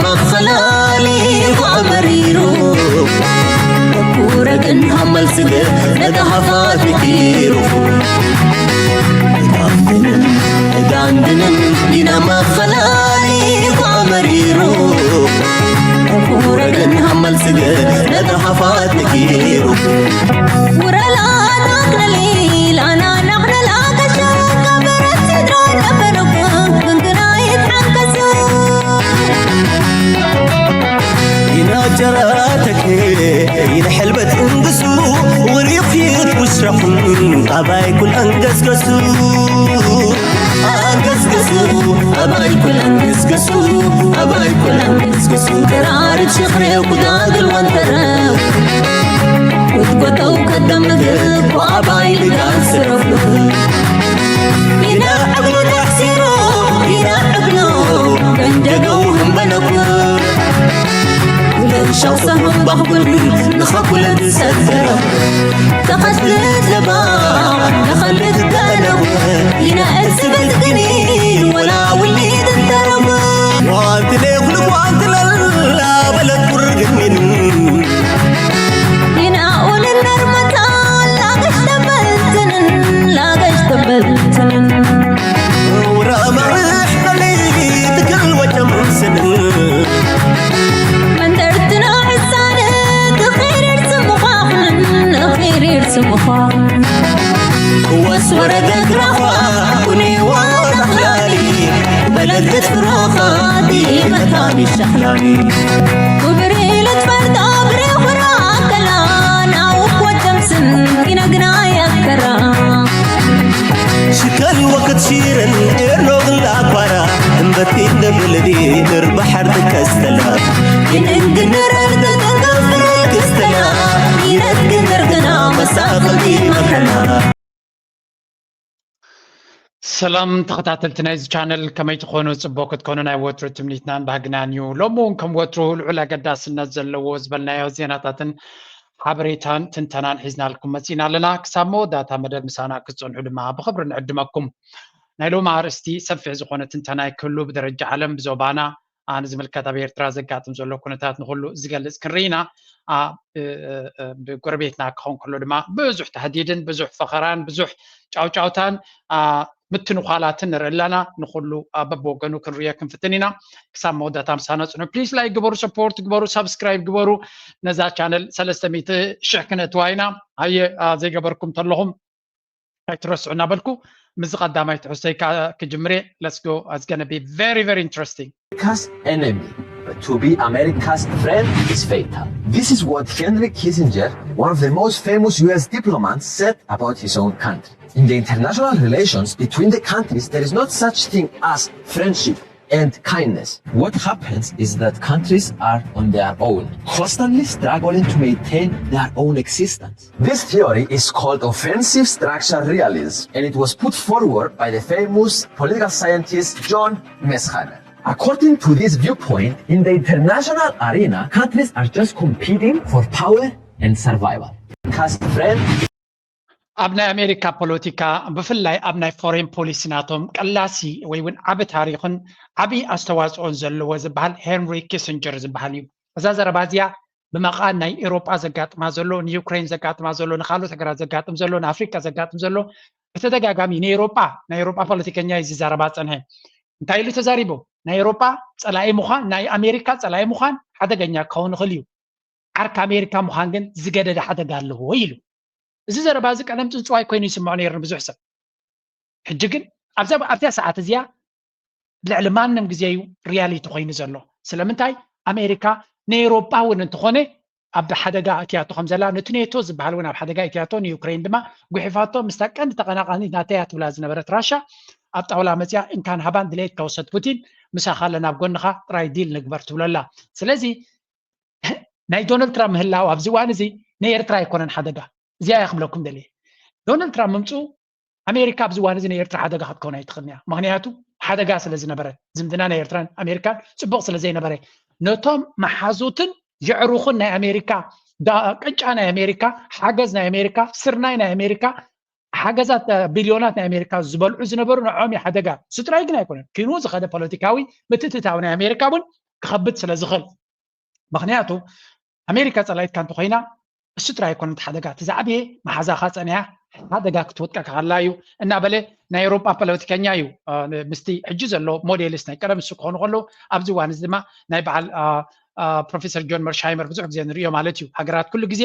መኸላሊኹ ኣመሪሩ፣ ኩረግን ሃመል ስግር ነታ ሃፋት ምኪሩ። ዳንድንን ዲና መኸላሊኹ ኣመሪሩ፣ ኩረግን ሃመል ስግር ነታ ሃፋት ምኪሩ። ውረላ ናክነሊ ላና ናክነላ ከሸካ በረት ሲድሮ ነበረኩ ግንግና ይትሓንከሱ። ይናጀራተክ ይንሕልበት እንግሱ፣ ውሪኺት ውስረኹን ኣባይ ኩል ኣንገስገሱ። ኣንገስገሱ፣ ኣባይ ኩል ኣንገስገሱ፣ ኣባይ ኩል ኣንገስገሱ። ተራርብ ሽኽሬው ኩዳግል ወንተረው፣ ውትጎተው ከደምግብ ኣባይ ልጋን ስረፉ። ኢና ዕብሎ ዳሕሲሮ፣ ኢና ዕብሎ በንደገው ህንበነኩ። ለሻው ሰሁን ባህጉል ንኸኩለ ዝሰተረው። ተኸትልት ለባ ንኸልት ደነው። ኢና እርስበት ግኒ ወላ ውሊድ እንተረው። ጓንቲ ለይኹሉ ጓንቲ ለላ በለት ቁርግሚን። ኢና ኡልን ነርመታ ላገሽ ተበልትንን፣ ላገሽ ተበልትንን። ውራ መርሕ ለሊ ትክል ወጀም ስንን። መንደርትና ሕሳነ ትኺሪር ስምዃኽንን፣ ኺሪር ስምዃኽንን። ወስ ወረደ ግራኻ ኩኒ ዋላ ኽላሊ፣ በለደት ፍሮኻ ዲመታ ሚሻኽላሊ። ክብሪ ልትፈርዶ ብሬኹራ ከላን ኣውክ ወደምስን ይነግና ያከራ። ሽከል ወቅት ሺርን ኤርኖ ግላ ኳራ፣ እምበቲ እንደብልዲ ንርባሓር ትከስተላ። ይንንግንረር ተጠንቀፍር ክስተላ፣ ይነግንር ግና መሳቕል ይመከላ። ሰላም ተኸታተልቲ ናይዚ ቻነል፣ ከመይ ትኾኑ? ጽቡቕ ክትኮኑ ናይ ወትሩ ትምኒትናን ባህግናን እዩ። ሎሚ እውን ከም ወትሩ ልዑል ኣገዳስነት ዘለዎ ዝበልናዮ ዜናታትን ሓበሬታን ትንተናን ሒዝናልኩም መጺና ኣለና። ክሳብ መወዳእታ መደብ ምሳና ክትጸንሑ ድማ ብኽብሪ ንዕድመኩም። ናይ ሎሚ ኣርእስቲ ሰፊሕ ዝኾነ ትንተና ክህሉ ብደረጃ ዓለም ብዞባና፣ ኣ፣ ንዝምልከት ኣብ ኤርትራ ዘጋጥም ዘሎ ኩነታት ንኹሉ ዝገልጽ ክንርኢ ኢና። ኣ፣ ብ-፣ እ፣ እ፣ ብጎረቤትና ክኸውን ከሎ ድማ ብዙሕ ተህዲድን ብዙሕ ፈኸራን ብዙሕ ጫውጫውታን፣ ኣ፣ ምትንዃላትን ንርኢ ኣለና። ንኹሉ፣ ኣ፣ በብወገኑ ክንርእዮ ክንፍትን ኢና። ክሳብ መወዳእታ ምሳና ጽንሑ። ፕሊስ ላይክ ግበሩ፣ ሰፖርት ግበሩ፣ ሳብስክራይብ ግበሩ። ነዛ ቻነል ሰለስተ ሚእቲ ሽሕ ክነእትዋ ኢና። ሃየ፣ ኣ፣ ዘይገበርኩም ተለኹም ኣይትረስዑ እናበልኩ፣ ምስዚ ቀዳማይ ትሕዝቶይ ከ-፣ ክጅምር እየ። Let's go. It's gonna be very, very interesting. America's enemy, but to be America's friend is fatal. This is what Henry Kissinger, one of the most famous U S diplomats, said about his own country. In the international relations between the countries, there is not such thing as friendship and kindness. What happens is that countries are on their own, constantly struggling to maintain their own existence. This theory is called offensive structure realism, and it was put forward by the famous political scientist John Mearsheimer. According to this viewpoint, in the international arena, countries are just competing for power and survival. Because friend ኣብ ናይ ኣሜሪካ ፖለቲካ፣ ብፍላይ ኣብ ናይ ፎሬን ፖሊሲ ናቶም ቀላሲ ወይ እውን ዓቢ ታሪኽን ዓቢ ኣስተዋፅኦን ዘለዎ ዝበሃል ሄንሪ ኪሲንጀር ዝበሃል እዩ። እዛ ዘረባ እዚኣ ብመቓን ናይ ኤውሮጳ ዘጋጥማ ዘሎ፣ ንዩክሬን ዘጋጥማ ዘሎ፣ ንካልኦት ሃገራት ዘጋጥም ዘሎ፣ ንኣፍሪቃ ዘጋጥም ዘሎ ብተደጋጋሚ ንኤውሮጳ፣ ናይ ኤውሮጳ ፖለቲከኛ እዩ ዝዛረባ ዝጸንሐ። እንታይ ኢሉ ተዛሪቡ? ናይ ኤውሮጳ ጸላኢ ምዃን፣ ናይ ኣሜሪካ ጸላኢ ምዃን ሓደገኛ ክኸውን ይኽእል እዩ። ዓርኪ ኣሜሪካ ምዃን ግን ዝገደደ ሓደጋ ኣለዎ ኢሉ። እዚ ዘረባ እዚ ቀደም ጽንጽዋይ ኮይኑ ይስምዖ ነይሩ ንብዙሕ ሰብ። ሕጂ ግን ኣብዛ ኣብዚኣ ሰዓት እዚኣ ልዕሊ ማንም ግዜ እዩ ሪያሊቲ ኮይኑ ዘሎ። ስለምንታይ? ኣሜሪካ ንኤውሮጳ እውን እንተኾነ ኣብ ሓደጋ ኣእትያቶ ከም ዘላ፣ ነቲ ኔቶ ዝበሃል እውን ኣብ ሓደጋ ኣእትያቶ፣ ንዩክሬን ድማ ጉሒፋቶ፣ ምስታ ቀንዲ ተቐናቓኒት ናተይ እያ ትብላ ዝነበረት ራሻ ኣብ ጣውላ መጽያ እንካን ሃባን ድሌት ከወሰድ ፑቲን ምሳኻ ኣለና ኣብ ጎንኻ ጥራይ ዲል ንግበር ትብሎ ኣላ። ስለዚ ናይ ዶናልድ ትራምፕ ምህላው ኣብዚ እዋን እዚ ንኤርትራ ኣይኮነን ሓደጋ። እዚኣ እያ ክብለኩም ደልየ። ዶናልድ ትራምፕ ምምፅኡ ኣሜሪካ ኣብዚ እዋን እዚ ንኤርትራ ሓደጋ ክትከውን ኣይትኽእልን እያ። ምኽንያቱ ሓደጋ ስለ ዝነበረ፣ ዝምድና ናይ ኤርትራን ኣሜሪካን ፅቡቕ ስለ ዘይነበረ፣ ነቶም መሓዙትን የዕሩኽን ናይ ኣሜሪካ፣ ዳ-፣ ቅጫ ናይ ኣሜሪካ፣ ሓገዝ ናይ ኣሜሪካ፣ ስርናይ ናይ ኣሜሪካ፣ ሓገዛት፣ እ፣ ቢልዮናት ናይ ኣሜሪካ ዝበልዑ ዝነበሩ ንዕኦም እዩ ሓደጋ። እሱ ጥራይ ግን ኣይኮነን። ኪኑ ዝኸደ ፖለቲካዊ ምትእትታው ናይ ኣሜሪካ እውን ክኸብድ ስለ ዝኽእል። ምክንያቱ ኣሜሪካ ጸላኢትካ እንተኮይና እሱ ጥራይ ኣይኮነ እቲ ሓደጋ፣ እቲ ዝዓበየ መሓዛኻ ጸኒሓ ሓደጋ ክትወድቀካ ከላ እዩ እናበለ ናይ ኤውሮጳ ፖለቲከኛ እዩ። ምስቲ ሕጂ ዘሎ ሞዴልስ ናይ ቀደም እሱ ክኾኑ ከለዉ ኣብዚ እዋን እዚ ድማ ናይ በዓል ፕሮፌሰር ጆን መርሻይመር ብዙሕ ግዜ ንርእዮ ማለት እዩ። ሃገራት ኩሉ ግዜ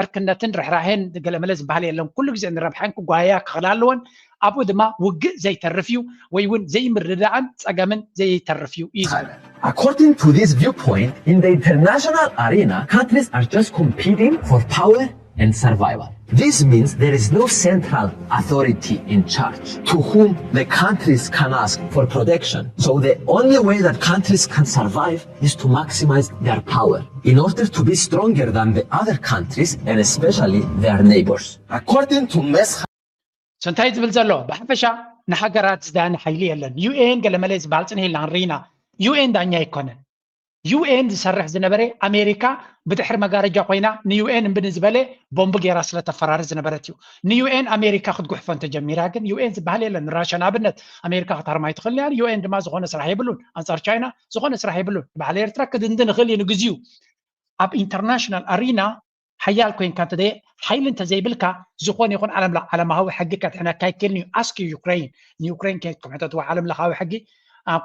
ዕርክነትን ርሕራሄን ገለመለ ዝበሃል የለን። ኩሉ ግዜ ንረብሓን ክጓያ ክኽላ ኣለወን። ኣብኡ ድማ ውግእ ዘይተርፍ እዩ ወይ እውን ዘይምርዳእን ጸገምን ዘይተርፍ እዩ እዩ ዝብል። According to this viewpoint, in the international arena, countries are just competing for power and survival. This means there is no central authority in charge to whom the countries can ask for protection. So the only way that countries can survive is to maximize their power in order to be stronger than the other countries and especially their neighbors. According to Mes እንታይ ዝብል ዘሎ ብሓፈሻ ንሃገራት ዝዳኒ ሓይሊ የለን። ዩኤን ገለመለ ዝበሃል ጽንሕ ኢልና ንርኢና። ዩኤን ዳኛ ኣይኮነን። ዩኤን ዝሰርሕ ዝነበረ ኣሜሪካ ብድሕሪ መጋረጃ ኮይና ንዩኤን እምቢ ንዝበለ ቦምብ ገይራ ስለተፈራርህ ዝነበረት እዩ። ንዩኤን ኣሜሪካ ክትጉሕፎ እንተጀሚራ ግን ዩኤን ዝበሃል የለን። ንራሻ ንኣብነት ኣሜሪካ ክትሃርማ ኣይትኽእልን እያ። ዩኤን ድማ ዝኾነ ስራሕ የብሉን። ኣንጻር ቻይና ዝኾነ ስራሕ የብሉን። ባህሊ ኤርትራ ክድንድን ይኽእል እዩ ንግዚኡ። ኣብ ኢንተርናሽናል ኣሪና ሓያል ኮይንካ እንተዘይ ሓይሊ እንተዘይብልካ ዝኾነ ይኹን ዓለም ዓለማዊ ሕጊ ከድሕነካ ኣይክእልን እዩ። ኣስኪ ዩክሬን ንዩክሬን ከይድኩም ሕተትዋ ዓለም ለኻዊ ሕጊ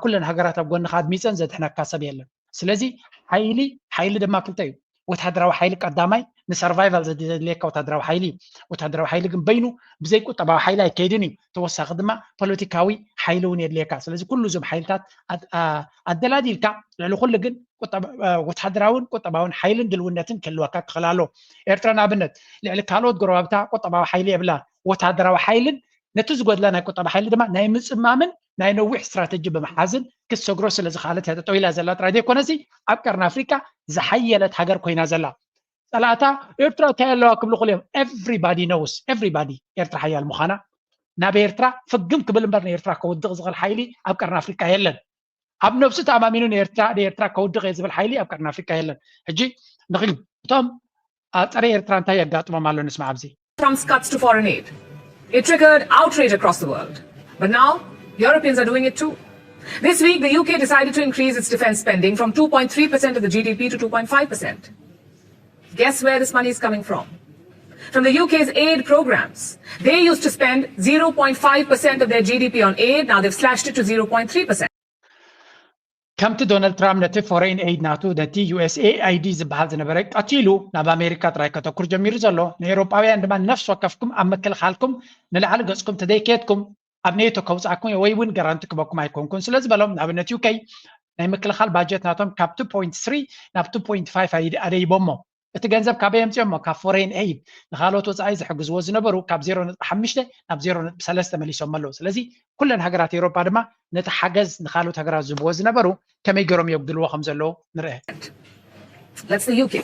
ኩለን ሃገራት ኣብ ጎንኻ ኣድሚፀን ዘድሕነካ ሰብ የለን። ስለዚ ሓይሊ ሓይሊ ድማ ክልተ እዩ። ወታደራዊ ሓይሊ ቀዳማይ ንሰርቫይቫል ዘድልየካ ወታደራዊ ሓይሊ እዩ። ወታደራዊ ሓይሊ ግን በይኑ ብዘይ ቁጠባዊ ሓይሊ ኣይከይድን እዩ። ተወሳኺ ድማ ፖለቲካዊ ሓይሊ እውን የድልየካ። ስለዚ ኩሉ እዞም ሓይልታት ኣደላዲልካ ልዕሊ ኩሉ ግን ወታደራውን ቁጠባውን ሓይልን ድልውነትን ክህልወካ ክኽእል ኣለዎ። ኤርትራ ንኣብነት ልዕሊ ካልኦት ጎረባብታ ቁጠባዊ ሓይሊ የብላን። ወታደራዊ ሓይልን ነቲ ዝጎድላ ናይ ቁጠባ ሓይሊ ድማ ናይ ምጽማምን ናይ ነዊሕ ስትራተጂ ብምሓዝን ክትሰግሮ ስለ ዝኽኣለት እያ ጠጠው ኢላ ዘላ ጥራይ ዘይኮነሲ ኣብ ቀርኒ ኣፍሪቃ ዝሓየለት ሃገር ኮይና ዘላ። ጸላእታ ኤርትራ እንታይ ኣለዋ ክብሉ ክልኦም everybody knows everybody ኤርትራ ሓያል ምዃና። ናብ ኤርትራ ፍግም ክብል እምበር ንኤርትራ ከውድቕ ዝኽእል ሓይሊ ኣብ ቀርኒ ኣፍሪቃ የለን። ኣብ ነብሱ ተኣማሚኑ ንኤርትራ ንኤርትራ ከውድቕ እየ ዝብል ሓይሊ ኣብ ቀርኒ ኣፍሪቃ የለን። ሕጂ ንኽል እቶም ጸረ ኤርትራ እንታይ የጋጥሞም ኣሎ ንስማዕ ኣብዚ። Trump's cuts to foreign aid. It triggered outrage across the world. But now, Europeans are doing it too. This week, the U K decided to increase its defense spending from two point three percent of the G D P to two point five percent. Guess where this money is coming from? From the U K's aid programs. They used to spend zero point five percent of their G D P on aid, now they've slashed it to zero point three percent. ከምቲ ዶናልድ ትራምፕ ነቲ ፎሬን ኤይድ ናቱ ነቲ ዩ ኤስ ኤ ኣይ ዲ ዝበሃል ዝነበረ ቀቲሉ ናብ ኣሜሪካ ጥራይ ከተኩር ጀሚሩ ዘሎ፣ ንኤውሮጳውያን ድማ ነፍሲ ወከፍኩም ኣብ ምክልኻልኩም ንላዕሊ ገጽኩም ተደይከየትኩም ኣብ ኔቶ ከውጻኩም ወይ እውን ጋራንቲ ክበኩም ኣይኮንኩን ስለ ዝበሎም፣ ንኣብነት ዩ ኬ ናይ ምክልኻል ባጀት ናቶም ካብ ቱ ፖይንት ስሪ ናብ ቱ ፖይንት ፋይቭ ኣደይቦሞ። እቲ ገንዘብ ካበይ ኣምጺኦሞ? ካብ ፎሬን ኤይድ ንኻልኦት ወጻኢ ዝሕግዝዎ ዝነበሩ ካብ ዜሮ ነጥቢ ሓሙሽተ ናብ ዜሮ ነጥቢ ሰለስተ መሊሶም ኣለዉ። ስለዚ ኩለን ሃገራት ኤውሮጳ ድማ ነቲ ሓገዝ ንኻልኦት ሃገራት ዝህብዎ ዝነበሩ ከመይ ገይሮም የጉድልዎ ከም ዘለዉ ንርአ። That's the U K.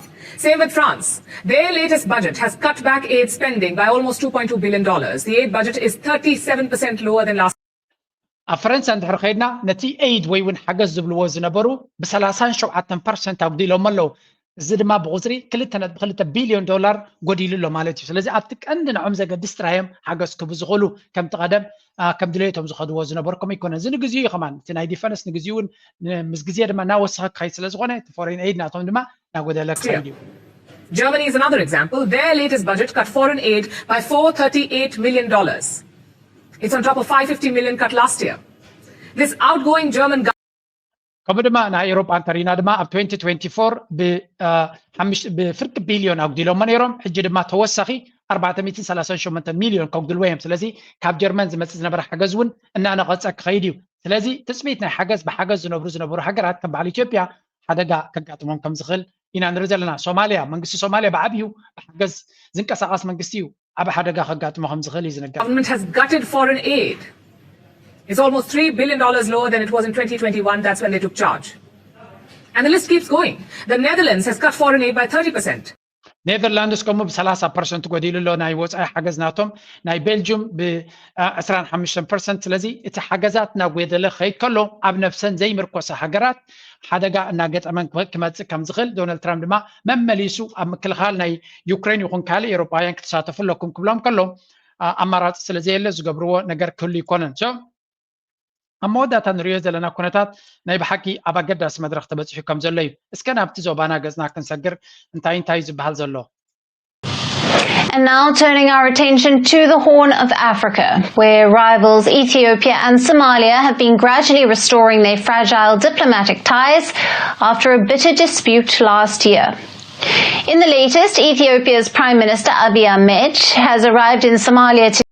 Same with France. Their latest budget has cut back aid spending by almost two point two billion dollars. The aid budget is thirty-seven percent lower than last. ኣብ ፈረንሳ እንድሕር ከይድና ነቲ ኤይድ ወይ እውን ሓገዝ ዝብልዎ ዝነበሩ ብሰላሳን ሸውዓተን ፐርሰንት ኣጉዲሎም ኣለዉ። እዚ ድማ ብቁፅሪ ክልተ ነጥቢ ክልተ ቢልዮን ዶላር ጎዲሉ ኣሎ ማለት እዩ። ስለዚ ኣብቲ ቀንዲ ንዖም ዘገድስ ጥራይ እዮም ሓገዝ ክህቡ ዝኽእሉ። ከምቲ ቀደም ከም ድሌቶም ዝኸድዎ ዝነበርኩም ኣይኮነን። እዚ ንግዚኡ እዩ ከማን እቲ ናይ ዲፈንስ ንግዚኡ እውን ምስ ግዜ ድማ እናወሰኸ ክኸይድ ስለ ዝኾነ እቲ ፎሬን ኤይድ ናቶም ድማ እናጎደለ ክኸይድ እዩ። Germany is another example. Their latest budget cut foreign aid by four thirty-eight million dollars. It's on top of five fifty million cut last year. This outgoing German ከምኡ ድማ ናይ ኤውሮጳ እንተሪና ድማ ኣብ ትወንቲ ትወንቲ ፎር ብፍርቂ ቢልዮን ኣጉዲሎሞ ነይሮም። ሕጂ ድማ ተወሳኺ ኣርባዕተ ሚእትን ሰላሳን ሸሞንተን ሚልዮን ከጉድልዎ እዮም። ስለዚ ካብ ጀርመን ዝመጽእ ዝነበረ ሓገዝ እውን እናነቐጸ ክኸይድ እዩ። ስለዚ ትጽቢት ናይ ሓገዝ ብሓገዝ ዝነብሩ ዝነበሩ ሃገራት ከም በዓል ኢትዮጵያ ሓደጋ ከጋጥሞም ከም ዝኽእል ኢና ንርኢ ዘለና። ሶማልያ መንግስቲ ሶማልያ ብዓብዩ ብሓገዝ ዝንቀሳቐስ መንግስቲ እዩ። ኣብ ሓደጋ ከጋጥሞ ከም ዝኽእል እዩ ዝንገር። Government has gutted foreign aid. It's almost three billion dollars lower than it was in twenty twenty-one. That's when they took charge. And the list keeps going. The Netherlands has cut foreign aid by thirty percent. ኔዘርላንድስ ከምኡ ብሰላሳ ፐርሰንት ጎዲሉ ኣሎ ናይ ወፃኢ ሓገዝ ናቶም። ናይ ቤልጅም ብዕስራን ሓሙሽተን ፐርሰንት። ስለዚ እቲ ሓገዛት እናጎደለ ክኸይድ ከሎ ኣብ ነብሰን ዘይምርኮሳ ሃገራት ሓደጋ እናገጠመን ክመፅእ ከም ዝኽእል ዶናልድ ትራምፕ ድማ መመሊሱ ኣብ ምክልኻል ናይ ዩክሬን ይኹን ካልእ ኤውሮጳውያን ክትሳተፉ ኣለኩም ክብሎም ከሎ ኣማራፂ ስለ ዘየለ ዝገብርዎ ነገር ክህሉ ኣይኮነን። ኣብ መወዳእታ ንሪኦ ዘለና ኩነታት ናይ ብሓቂ ኣብ ኣገዳሲ መድረኽ ተበፂሑ ከም ዘሎ እዩ። እስከ ናብቲ ዞባና ገፅና ክንሰግር እንታይ እንታይ እዩ ዝበሃል ዘሎ? And now turning our attention to the Horn of Africa, where rivals Ethiopia and Somalia have been gradually restoring their fragile diplomatic ties after a bitter dispute last year. In the latest, Ethiopia's Prime Minister Abiy Ahmed has arrived in Somalia to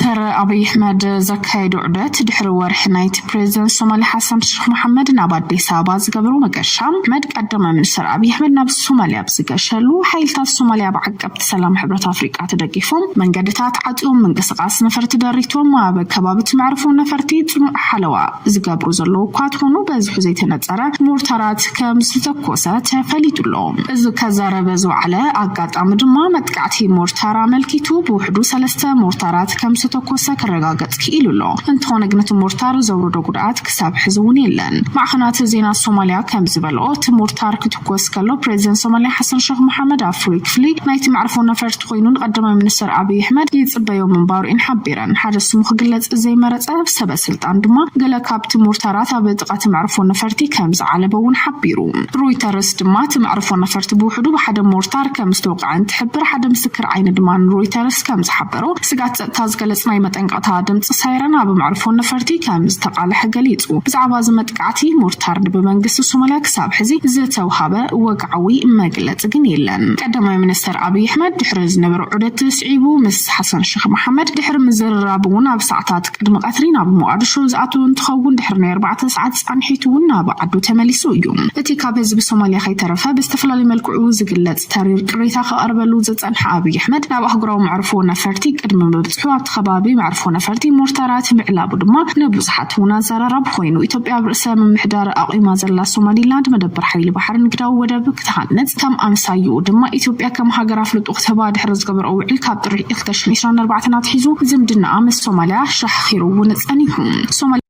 ዶክተር ኣብይ ኣሕመድ ዘካየዶ ዑደት ድሕሪ ወርሒ ናይቲ ፕሬዚደንት ሶማሊ ሓሰን ሸክ መሓመድ ናብ ኣዲስ ኣበባ ዝገበሮ መገሻ፣ ኣሕመድ ቀዳማይ ሚኒስትር ኣብይ ኣሕመድ ናብ ሶማሊያ ኣብ ዝገሸሉ፣ ሓይልታት ሶማሊያ ብዓቀብቲ ሰላም ሕብረት ኣፍሪቃ ተደጊፎም መንገድታት ዓፅዮም፣ ምንቅስቃስ ነፈርቲ ደሪቶም፣ ኣብ ከባቢ እቲ መዕርፎ ነፈርቲ ፅኑዕ ሓለዋ ዝገብሩ ዘለዉ እኳ ትኾኑ በዝሑ ዘይተነፀረ ሞርታራት ከም ዝተኮሰ ተፈሊጡ ኣሎ። እዚ ከዛረበ ዝወዓለ ኣጋጣሚ ድማ መጥቃዕቲ ሞርታር ኣመልኪቱ ብውሕዱ ሰለስተ ሞርታራት ከም ዝተኮሰ ክረጋገጽ ክኢሉ ኣሎ። እንተኾነ ግን እቲ ሞርታር ዘውረዶ ጉድኣት ክሳብ ሕዚ እውን የለን። ማዕኸናት ዜና ሶማሊያ ከም ዝበልኦ እቲ ሞርታር ክትኮስ ከሎ ፕሬዚደንት ሶማሊያ ሓሰን ሸክ መሓመድ ኣብ ፍሉይ ክፍሊ ናይቲ መዕርፎ ነፈርቲ ኮይኑ ንቀዳማይ ሚኒስትር ኣብይ ኣሕመድ ይጽበዮ ምንባሩ እየን ሓቢረን። ሓደ ስሙ ክግለጽ ዘይመረጸ ሰበ ስልጣን ድማ ገለ ካብቲ ሞርታራት ኣብ ጥቓ እቲ መዕርፎ ነፈርቲ ከም ዝዓለበ እውን ሓቢሩ። ሮይተርስ ድማ እቲ መዕርፎ ነፈርቲ ብውሕዱ ብሓደ ሞርታር ከም ዝተወቕዐ እንትሕብር፣ ሓደ ምስክር ዓይኒ ድማ ንሮይተርስ ከም ዝሓበሮ፣ ስጋት ጸጥታ ዝገልጽ ናይ መጠንቀቕታ ድምጺ ሳይረን ኣብ መዕርፎ ነፈርቲ ከም ዝተቓልሐ ገሊጹ። ብዛዕባ እዚ መጥቃዕቲ ሞርታር ብመንግስቲ ሶማልያ ክሳብ ሕዚ ዝተውሃበ ወግዓዊ መግለጺ ግን የለን። ቀዳማይ ሚኒስተር ኣብይ ኣሕመድ ድሕሪ ዝነበረ ዑደት ስዒቡ ምስ ሓሰን ሸክ መሓመድ ድሕሪ ምዝርራብ እውን ኣብ ሰዓታት ቅድሚ ቀትሪ ናብ ሞቓድሾ ዝኣተወ እንትኸውን፣ ድሕሪ ናይ ኣርባዕተ ሰዓት ጻንሒት እውን ናብ ዓዱ ተመሊሱ እዩ። እቲ ካብ ህዝቢ ሶማልያ ከይተረፈ ብዝተፈላለየ መልክዑ ዝግለጽ ተሪር ቅሬታ ክቐርበሉ ዝጸንሐ ኣብይ ኣሕመድ፣ ናብ ኣህጉራዊ መዕርፎ ነፈርቲ ቅድሚ ምብጽሑ ኣብቲ ከባቢ መዕርፎ ነፈርቲ ሞርታራት ምዕላቡ ድማ ንብዙሓት እውን ኣዘራራቢ ኮይኑ። ኢትዮጵያ ኣብ ርእሰ ምምሕዳር ኣቑማ ዘላ ሶማሊላንድ መደበር ሓይሊ ባሕሪ ንግዳዊ ወደብ ክትሃንጽ፣ ከም ኣምሳይኡ ድማ ኢትዮጵያ ከም ሃገር ኣፍልጦ ክትህባ ድሕሪ ዝገበረኦ ውዕል ካብ ጥሪ ክልተ ሽሕን ዕስራን ኣርባዕተን ኣትሒዙ ዝምድናኣ ምስ ሶማልያ ሻሕኺሩ እውን ጸኒሑ። ሶማልያ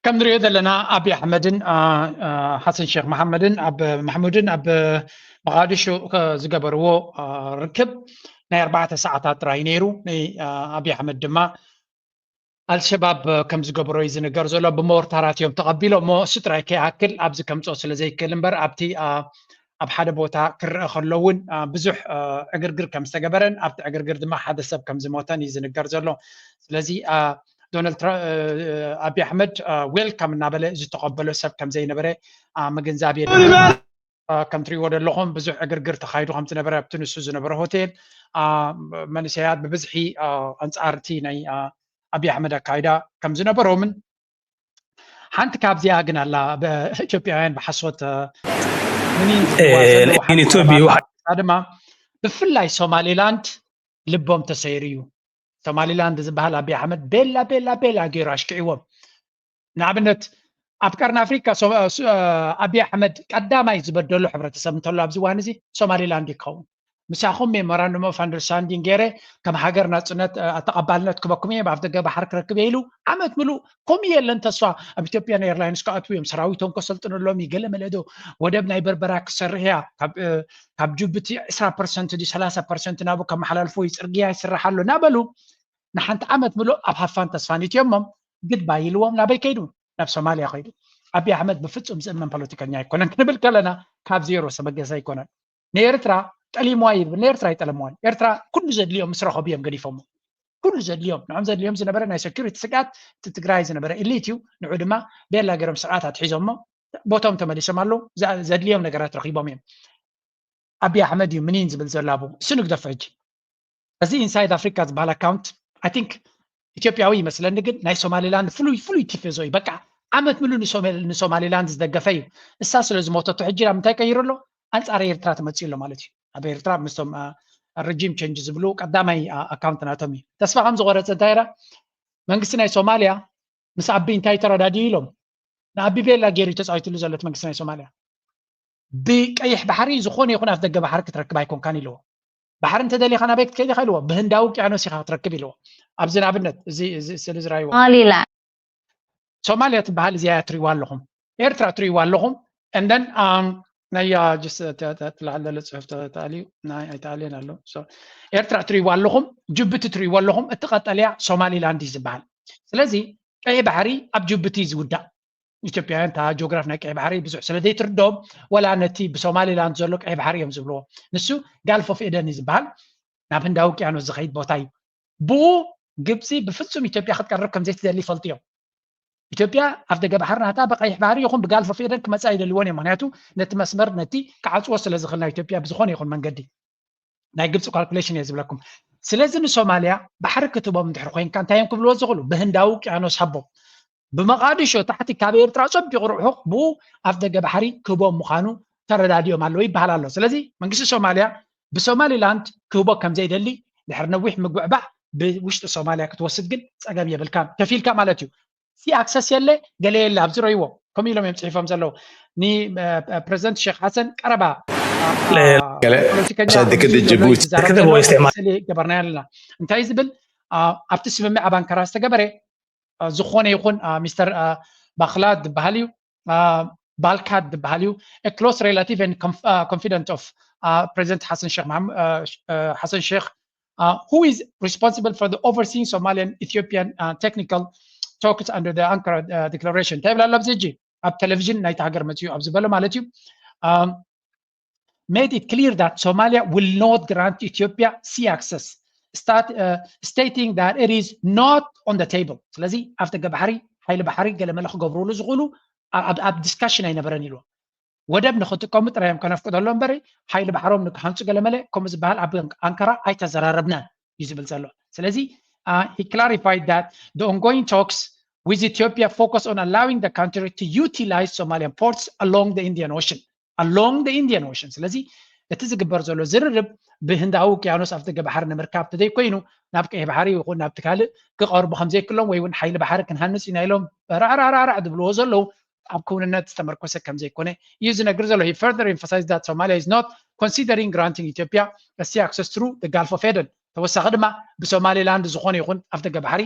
ከም ንሪኦ ዘለና ኣብይ ኣሕመድን ሓሰን ሸክ መሓመድን ኣብ መሕሙድን ኣብ መቓድሾ ዝገበርዎ ርክብ ናይ ኣርባዕተ ሰዓታት ጥራይ ነይሩ። ኣብይ ኣሕመድ ድማ ኣልሸባብ ከም ዝገበሮ እዩ ዝንገር ዘሎ። ብሞርታራት እዮም ተቐቢሎም እሞ እሱ ጥራይ ከይኣክል ኣብዚ ከምፅኦ ስለ ዘይክእል እምበር ኣብቲ ኣብ ሓደ ቦታ ክረአ ከሎ እውን ብዙሕ ዕግርግር ከም ዝተገበረን ኣብቲ ዕግርግር ድማ ሓደ ሰብ ከም ዝሞተን እዩ ዝንገር ዘሎ። ስለዚ ዶናልድ ኣብይ ኣሕመድ ዌልካም እናበለ ዝተቐበሎ ሰብ ከም ዘይነበረ ምግንዛብ የድሊ። ከም ትሪእዎ ዘለኹም ብዙሕ ዕግርግር ተኻይዱ ከም ዝነበረ ኣብቲ ንሱ ዝነበረ ሆቴል መንእሰያት ብብዝሒ ኣንጻር እቲ ናይ ኣብይ ኣሕመድ ኣካይዳ ከም ዝነበሮምን ሓንቲ ካብዚኣ ግን ኣላ ኢትዮጵያውያን ብሓሶት ምኒን ድማ ብፍላይ ሶማሊላንድ ልቦም ተሰይሩ እዩ። ሶማሊላንድ ዝበሃል ኣብይ ኣሕመድ ቤላ ቤላ ቤላ ገይሩ ኣሽኪዕዎም። ንኣብነት ኣብ ቀርኒ ኣፍሪካ ኣብይ ኣሕመድ ቀዳማይ ዝበደሎ ሕብረተሰብ እንተሎ ኣብዚ እዋን እዚ ሶማሊላንድ ይኸውን። ምሳኹም ሜሞራንዱም ኦፍ ኣንደርስታንዲንግ ገይረ ከም ሃገር ናፅነት ተቐባልነት ክበኩም እየ ኣብ ደገ ባሕሪ ክረክብ እየ ኢሉ ዓመት ምሉእ ከምኡ የለን ተስፋ ኣብ ኢትዮጵያን ኤርላይንስ ክኣትዉ እዮም ሰራዊቶም ከሰልጥነሎም እዩ ገለ መለዶ ወደብ ናይ በርበራ ክሰርሕ እያ ካብ ጅቡቲ ዕስራ ፐርሰንት ድዩ ሰላሳ ፐርሰንት ናብኡ ከመሓላልፎ እዩ ፅርግያ ይስራሕ ኣሎ እናበሉ ንሓንቲ ዓመት ምሉእ ኣብ ሃፋን ተስፋን እትዮሞም ግድባይ ኢልዎም ናበይ ከይዱ ናብ ሶማልያ ከይዱ ኣብይ ኣሕመድ ብፍፁም ዝእመን ፖለቲከኛ ኣይኮነን ክንብል ከለና ካብ ዜሮ ዝተበገሰ ኣይኮነን ንኤርትራ ጠሊምዋ ይብል ንኤርትራ ኣይጠለምዋን ኤርትራ ኩሉ ዘድልዮም ምስ ረኸቡ እዮም ገዲፎሞ ኩሉ ዘድልዮም ንዖም ዘድልዮም ዝነበረ ናይ ሴኩሪቲ ስግኣት እቲ ትግራይ ዝነበረ ኢሊት እዩ ንዑ ድማ ቤላ ገይሮም ስርዓት ኣትሒዞሞ ቦቶም ተመሊሶም ኣለዉ ዘድልዮም ነገራት ረኺቦም እዮም ኣብይ ኣሕመድ እዩ ምኒን ዝብል ዘሎ ኣብኡ እሱ ንግደፎ ሕጂ እዚ ኢንሳይድ ኣፍሪካ ዝበሃል ኣካውንት ኣይ ቲንክ ኢትዮጵያዊ ይመስለኒ ግን ናይ ሶማሊላንድ ፍሉይ ፍሉይ ቲፌዞ እዩ በቃ ዓመት ምሉ ንሶማሊላንድ ዝደገፈ እዩ እሳ ስለ ዝሞተቶ ሕጂ ናብ ምንታይ ቀይሩ ኣሎ ኣንፃር ኤርትራ ተመፅኡ ኣሎ ማለት እዩ ኣብ ኤርትራ ምስቶም ረጂም ቸንጅ ዝብሉ ቀዳማይ ኣካውንት ናቶም እዩ ተስፋ ከም ዝቆረፀ እንታይ መንግስቲ ናይ ሶማሊያ ምስ ኣቢ እንታይ ተረዳድዩ ኢሎም ንኣቢ ቤላ ገይሩ ተፃዊትሉ ዘሎ እቲ መንግስቲ ናይ ሶማልያ ብቀይሕ ባሕሪ ዝኾነ ይኹን ኣፍ ደገ ባሕሪ ክትረክብ ኣይኮንካን ኢልዎ ባሕሪ እንተደሊኻ ናበይ ክትከይድ ኢኻ ኢልዎ ብህንዳዊ ውቅያኖስ ኢኻ ክትረክብ ኢልዎ ኣብዚ ንኣብነት እዚ ስሊ ዝራይዎ ሶማሊላንድ ሶማልያ ትበሃል እዚኣ እያ ትሪዋ ኣለኹም ኤርትራ ትሪዋ ኣለኹም እንደን ናያ ትላዓል ዘሎ ፅሑፍ ተኣልዩ ኣይተኣልየን ኣሎ ኤርትራ ትሪዋ ኣለኹም ጅቡቲ ትሪዋ ኣለኹም እቲ ቀጠልያ ሶማሊላንድ እዩ ዝበሃል ስለዚ ቀይሕ ባሕሪ ኣብ ጅቡቲ እዩ ዝውዳእ። ኢትዮጵያውያን እታ ጂኦግራፍ ናይ ቀይሕ ባሕሪ ብዙሕ ስለ ዘይትርድኦም፣ ወላ ነቲ ብሶማሊላንድ ዘሎ ቀይሕ ባሕሪ እዮም ዝብልዎ። ንሱ ጋልፍ ኦፍ ኤደን እዩ ዝበሃል። ናብ ህንዳዊ ውቅያኖስ ዝኸይድ ቦታ እዩ። ብኡ ግብፂ ብፍፁም ኢትዮጵያ ክትቀርብ ከም ዘይትደሊ ይፈልጡ እዮም። ኢትዮጵያ ኣፍ ደገ ባሕሪ ናታ ብቀይሕ ባሕሪ ይኹን ብጋልፍ ኦፍ ኤደን ክመፃ ኣይደልዎን እዮም። ምክንያቱ ነቲ መስመር ነቲ ክዓፅዎ ስለ ዝኽእል ናይ ኢትዮጵያ ብዝኾነ ይኹን መንገዲ ናይ ግብፂ ካልኩሌሽን እየ ዝብለኩም። ስለዚ ንሶማልያ ባሕሪ ክትቦም እንድሕር ኮይንካ እንታይ እዮም ክብልዎ ዝኽእሉ? ብህንዳዊ ውቅያኖስ ሃቦም። ብመቃዲሾ ታሕቲ ካብ ኤርትራ ጸቢቑ ርሑቕ ብኡ ኣፍ ደገ ባሕሪ ክህቦም ምዃኑ ተረዳዲኦም ኣለዉ ይበሃል ኣሎ። ስለዚ መንግስቲ ሶማልያ ብሶማሊላንድ ክህቦ ከም ዘይደሊ ድሕሪ ነዊሕ ምግብዕባዕ ብውሽጢ ሶማልያ ክትወስድ ግን ጸገም የብልካን። ከፊልካ ማለት እዩ። ሲ ኣክሰስ የለ ገለ የለ ኣብዚ ረይዎ ከምኡ ኢሎም እዮም ጽሒፎም ዘለዉ። ንፕረዚደንት ሼክ ሓሰን ቀረባ ፖለቲከኛ ገበርና ኣለና እንታይ ዝብል ኣብቲ ስምምዕ ኣብ ኣንካራ ዝተገበረ ዝኾነ ይኹን ሚስተር ባክላድ ዝበሃል እዩ ባልካድ ዝበሃል እዩ close relative and confidant of President Hassan Sheikh Hassan Sheikh who is responsible for the overseeing Somalian Ethiopian technical talks under the Ankara declaration እንታይ ይብል ኣሎ ኣብዚ ሕጂ ኣብ ቴሌቪዥን ናይቲ ሃገር መፅኡ ኣብ ዝበሎ ማለት እዩ made it clear that Somalia will not grant Ethiopia sea access, start, uh, stating that it is not on the table. ስለዚ ኣፍ ደገ ባሕሪ ሓይሊ ባሕሪ ገለመለ ክገብሩሉ ዝኽእሉ ኣብ ዲስካሽን ኣይነበረን ኢልዎ። ወደብ ንክጥቀሙ ጥራይ እዮም ከነፍቅደሎም እምበሪ ሓይሊ ባሕሮም ንክሃንፁ ገለመለ ከምኡ ዝበሃል ኣብ ኣንካራ ኣይተዘራረብናን እዩ ዝብል ዘሎ። ስለዚ he clarified that the ongoing talks with Ethiopia focus on allowing the country to utilize Somalian ports along the Indian Ocean. Along the Indian Ocean ስለዚ እቲ ዝግበር ዘሎ ዝርርብ ብህንዳዊ ውቅያኖስ ኣብቲ ገ ባሕሪ ንምርካብ ተዘይኮይኑ ናብ ቀይሕ ባሕሪ ይኹን ናብቲ ካልእ ክቐርቡ ከምዘይክሎም ወይ እውን ሓይሊ ባሕሪ ክንሃንፅ ኢና ኢሎም ራዕራዕራዕራዕ ዝብልዎ ዘለዉ ኣብ ክውንነት ዝተመርኮሰ ከምዘይኮነ እዩ ዝነግር ዘሎ። He further emphasized that Somalia is not considering granting Ethiopia a sea access through the Gulf of Eden ተወሳኺ ድማ ብሶማሊላንድ ዝኾነ ይኹን ኣፍ ደገ ባሕሪ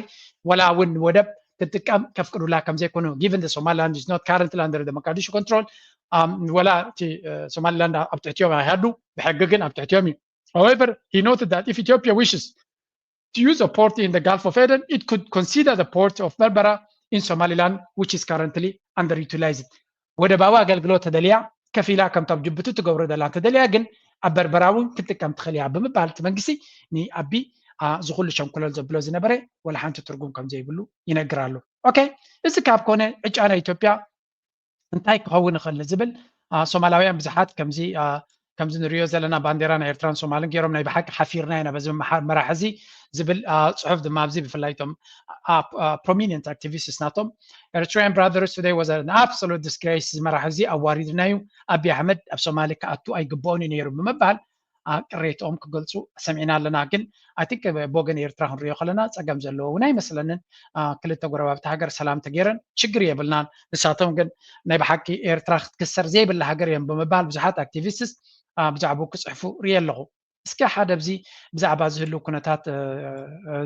ወላ እውን ወደብ ክትጥቀም ከፍቅዱላ ከምዘይኮኑ given the Somaliland is not currently under the Mogadishu control ወላ እቲ ሶማሊላንድ ኣብ ትሕቲኦም ኣይሃሉ ብሕጊ ግን ኣብ ትሕቲኦም እዩ። However, he noted that if Ethiopia wishes to use a port in the Gulf of Eden, it could consider the port of Berbera in Somaliland, which is currently underutilized. ወደባዊ ኣገልግሎት ተደልያ ከፊላ ከምታ ኣብ ጅቡቲ ትገብሮ ዘላ እንተደልያ ግን ኣብ በርበራ እውን ክትጥቀም ትኽእል እያ ብምባል እቲ መንግስቲ ንኣቢ ዝኹሉ ሸንኩለል ዘብሎ ዝነበረ ወላ ሓንቲ ትርጉም ከም ዘይብሉ ይነግር ኣሎ። ኦኬ፣ እዚ ካብ ኮነ ዕጫ ናይ ኢትዮጵያ እንታይ ክኸውን ይኽእል ዝብል ሶማላውያን ብዙሓት ከምዚ ከምዚ ንሪኦ ዘለና ባንዴራ ናይ ኤርትራን ሶማልን ገይሮም ናይ ብሓቂ ሓፊርና ኢና በዚ መራሒ እዚ ዝብል ፅሑፍ ድማ ኣብዚ ብፍላይ ቶም prominent activists ናቶም Eritrean brothers today was an absolute disgrace እዚ መራሒ እዚ ኣዋሪድና እዩ ኣቢ ኣሕመድ ኣብ ሶማሊ ክኣቱ ኣይግብኦን እዩ ነይሩ ብምባል ቅሬትኦም ክገልፁ ሰሚዕና ኣለና ግን I think ብወገን ኤርትራ ክንሪኦ ከለና ፀገም ዘለዎ እውን ኣይመስለንን ክልተ ጎረባብቲ ሃገር ሰላም ተገይረን ችግር የብልናን ንሳቶም ግን ናይ ብሓቂ ኤርትራ ክትክሰር ዘይብላ ሃገር እዮም ብምባል ብዙሓት activists ብዛዕባኡ ክፅሕፉ ርኢ ኣለኹ እስኪ ሓደ ኣብዚ ብዛዕባ ዝህልው ኩነታት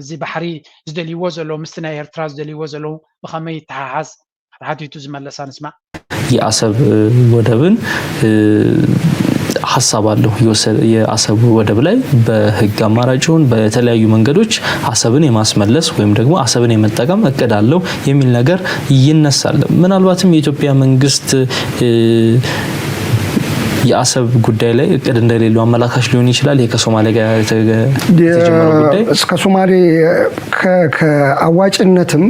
እዚ ባሕሪ ዝደልይዎ ዘለዉ ምስቲ ናይ ኤርትራ ዝደልይዎ ዘለዉ ብኸመይ ይተሓሓዝ ተሓቲቱ ዝመለሳ ንስማዕ። የአሰብ ወደብን ሀሳብ አለው። የአሰብ ወደብ ላይ በህግ አማራጭ ይሁን በተለያዩ መንገዶች አሰብን የማስመለስ ወይም ደግሞ አሰብን የመጠቀም እቅድ አለው የሚል ነገር ይነሳል። ምናልባትም የኢትዮጵያ መንግስት የአሰብ ጉዳይ ላይ እቅድ እንደሌለው አመላካች ሊሆን ይችላል። ይሄ ከሶማሌ ጋር የተጀመረው ጉዳይ እስከ ሶማሌ ከአዋጭነትም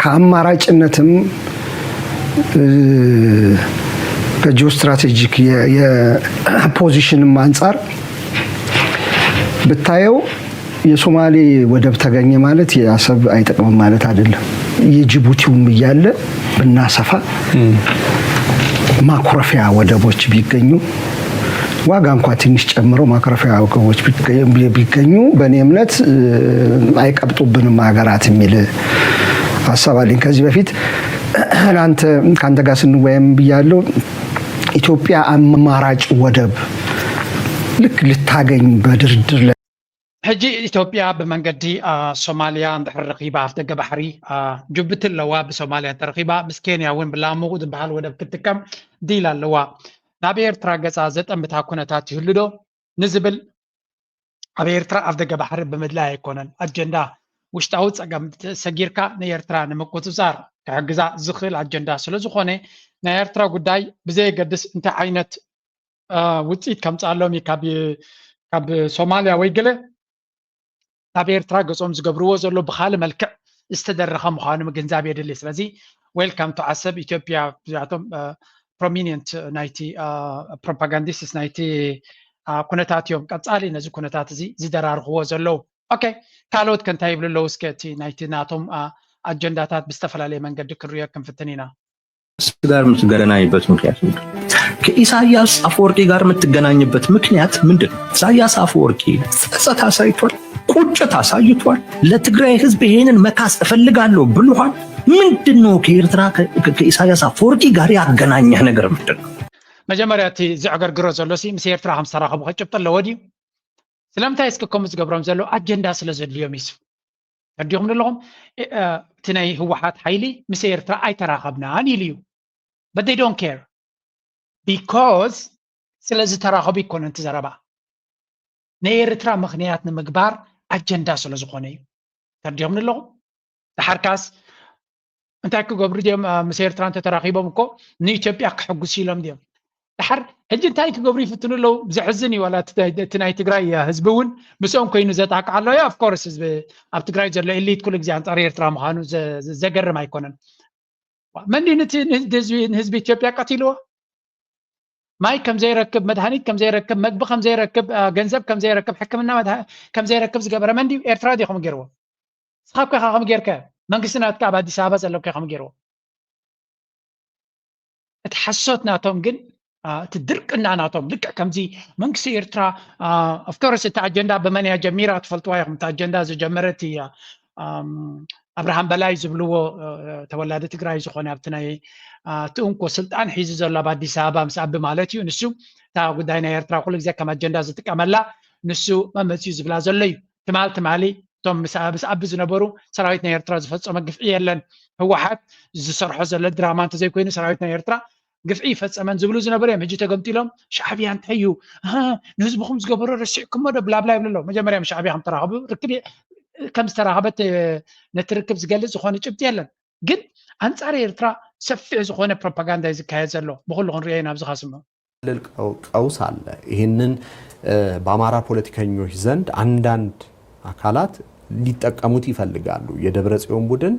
ከአማራጭነትም ከጂኦስትራቴጂክ የፖዚሽንም አንጻር ብታየው የሶማሌ ወደብ ተገኘ ማለት የአሰብ አይጠቅምም ማለት አይደለም። የጅቡቲውም እያለ ብናሰፋ ማኩረፊያ ወደቦች ቢገኙ ዋጋ እንኳ ትንሽ ጨምሮ ማኩረፊያ ወደቦች ቢገኙ በእኔ እምነት አይቀብጡብንም ሀገራት የሚል ሀሳብ አለኝ። ከዚህ በፊት ለአንተ ከአንተ ጋር ስንወያይም ብያለው ኢትዮጵያ አማራጭ ወደብ ልክ ልታገኝ በድርድር ላይ ሕጂ ኢትዮጵያ ብመንገዲ ሶማልያ እንድሕር ረኺባ ኣፍ ደገ ባሕሪ ጅቡቲ ኣለዋ ብሶማልያ እንተረኺባ ምስ ኬንያ እውን ብላሙ ዝበሃል ወደብ ክትጥቀም ዲል ኣለዋ ናብ ኤርትራ ገፃ ዘጠምታ ኩነታት ይህሉ ዶ ንዝብል ኣብ ኤርትራ ኣፍ ደገ ባሕሪ ብምድላይ ኣይኮነን ኣጀንዳ ውሽጣዊ ፀገም ሰጊርካ ንኤርትራ ንምቁፅፃር ክሕግዛ ዝኽእል ኣጀንዳ ስለ ዝኾነ ናይ ኤርትራ ጉዳይ ብዘየገድስ እንታይ ዓይነት ውፅኢት ከምፅኣሎም እዩ ካብ ሶማልያ ወይ ገለ ናብ ኤርትራ ገፆም ዝገብርዎ ዘሎ ብካልእ መልክዕ ዝተደረኸ ምዃኑ ምግንዛብ የድሊ። ስለዚ welcome to ዓሰብ ኢትዮጵያ እዚኣቶም prominent ናይቲ propagandists ናይቲ ኩነታት እዮም ቀፃሊ ነዚ ኩነታት እዚ ዝደራርኽዎ ዘለዉ። ኦኬ ካልኦት ከ እንታይ ይብሉ ኣለዉ? እስከ እቲ ናይቲ ናቶም ኣጀንዳታት ብዝተፈላለየ መንገዲ ክንሪኦ ክንፍትን ኢና። ጋር የምትገናኝበት ምክንያት ምንድን ነው? ከኢሳያስ አፈወርቂ ጋር የምትገናኝበት ምክንያት ምንድን ነው? ኢሳያስ አፈወርቂ ጸጸት አሳይቷል፣ ቁጭት አሳይቷል። ለትግራይ ህዝብ ይሄንን መካስ እፈልጋለሁ ብሏል። ምንድን ነው ከኤርትራ ከኢሳያስ አፈወርቂ ጋር ያገናኘህ ነገር ምንድን ነው? መጀመርያ እቲ ዘዕገርግሮ ዘሎ ሲ ምስ ኤርትራ ከም ዝተራኸቡ ከጭብጢ ኣለዎ ድዩ? ስለምንታይ እስኪ ከምኡ ዝገብሮም ዘሎ ኣጀንዳ ስለ ዘድልዮም እዩ። ተረዲኹም ዘለኹም እቲ ናይ ህወሓት ሓይሊ ምስ ኤርትራ ኣይተራኸብናን ኢሉ እዩ። But they don't care because ስለ ዝተራኸቡ ይኮነ እቲ ዘረባ ናይ ኤርትራ ምክንያት ንምግባር ኣጀንዳ ስለ ዝኾነ እዩ። ተረዲኹም ዘለኹም። ድሓርካስ እንታይ ክገብሩ ድዮም ምስ ኤርትራ እንተተራኺቦም እኮ ንኢትዮጵያ ክሕጉስ ኢሎም ድዮም? ድሓር ሕጂ እንታይ ክገብሩ ይፍትኑ ኣለዉ? ዘሕዝን እዩ። ዋላ እቲ ናይ ትግራይ ህዝቢ እውን ምስኦም ኮይኑ ዘጣቅዓ ኣሎ። Of course ህዝቢ ኣብ ትግራይ ዘሎ elite ኩሉ ግዜ ኣንፃር ኤርትራ ምዃኑ ዘገርም ኣይኮነን። መን ድዩ ነቲ ንህዝቢ ኢትዮጵያ ቀቲልዎ? ማይ ከም ዘይረክብ፣ መድሃኒት ከም ዘይረክብ፣ መግቢ ከም ዘይረክብ፣ ገንዘብ ከም ዘይረክብ፣ ሕክምና ከም ዘይረክብ ዝገበረ መን ድዩ? ኤርትራ ድዩ ከም ገይርዎ? ንስኻ እኮ ኢኻ ከም ጌርከ መንግስቲ ናትካ ኣብ ኣዲስ ኣበባ ዘሎ እኮ ከም ጌርዎ። እቲ ሓሶት ናቶም ግን እቲ ድርቅና ናቶም ልክዕ ከምዚ መንግስቲ ኤርትራ of course እቲ ኣጀንዳ ብመን እያ ጀሚራ ትፈልጥዋ ኢኹም። እቲ ኣጀንዳ ዝጀመረት እያ ኣብርሃም በላይ ዝብልዎ ተወላዲ ትግራይ ዝኾነ ኣብቲ ናይ እቲ እንኮ ስልጣን ሒዙ ዘሎ ኣብ ኣዲስ ኣበባ ምስ ኣቢ ማለት እዩ። ንሱ እታ ጉዳይ ናይ ኤርትራ ኩሉ ግዜ ከም ኣጀንዳ ዝጥቀመላ ንሱ መመፅኡ ዝብላ ዘሎ እዩ። ትማል ትማሊ እቶም ምስ ኣቢ ዝነበሩ ሰራዊት ናይ ኤርትራ ዝፈፀመ ግፍዒ የለን። ህወሓት ዝሰርሖ ዘሎ ድራማ እንተዘይኮይኑ ሰራዊት ናይ ኤርትራ ግፍዒ ይፈፀመን ዝብሉ ዝነበሩ እዮም። ሕጂ ተገምጢሎም ሻዕብያ እንታይ እዩ ንህዝብኹም ዝገበሮ ረሲዕኩሞ ዶ ብላብላ ይብሉ ኣለዉ። መጀመርያ ምስ ሻዕብያ ከም ተራኸቡ ርክብ ከም ዝተራኸበት ነቲ ርክብ ዝገልፅ ዝኾነ ጭብጢ የለን። ግን ኣንፃር ኤርትራ ሰፊሕ ዝኾነ ፕሮፓጋንዳ እዩ ዝካየድ ዘሎ ብኩሉ ክንሪኦ ኢና ኣብዚ ካስሞ። ቀውስ አለ። ይህንን በአማራ ፖለቲከኞች ዘንድ አንዳንድ አካላት ሊጠቀሙት ይፈልጋሉ። የደብረ ጽዮን ቡድን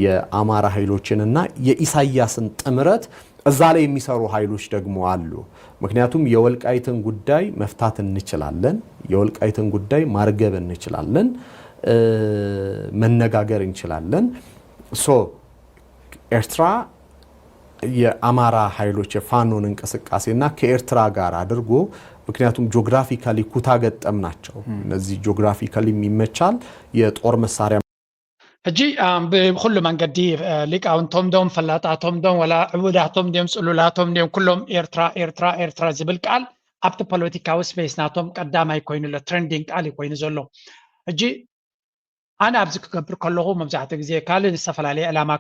የአማራ ኃይሎችንና የኢሳያስን ጥምረት እዛ ላይ የሚሰሩ ኃይሎች ደግሞ አሉ። ምክንያቱም የወልቃይትን ጉዳይ መፍታት እንችላለን፣ የወልቃይትን ጉዳይ ማርገብ እንችላለን፣ መነጋገር እንችላለን። so ኤርትራ የአማራ ኃይሎች የፋኖን እንቅስቃሴና ከኤርትራ ጋር አድርጎ ምክንያቱም geographically ኩታ ገጠም ናቸው። እነዚህ geographically የሚመቻል የጦር መሳሪያ ሕጂ ብኩሉ መንገዲ ሊቃውንቶም ዶም ፈላጣቶም ዶም ወላ ዕቡዳቶም ዲዮም ጽሉላቶም ዲዮም ኩሎም ኤርትራ ኤርትራ ኤርትራ ዝብል ቃል ኣብቲ ፖለቲካዊ space ናቶም ቀዳማይ ኮይኑ ኣሎ፣ trending ቃል እዩ ኮይኑ ዘሎ። ሕጂ ኣነ ኣብዚ ክገብር ከለኹ መብዛሕትኡ ግዜ ካልእ ዝተፈላለየ ዕላማ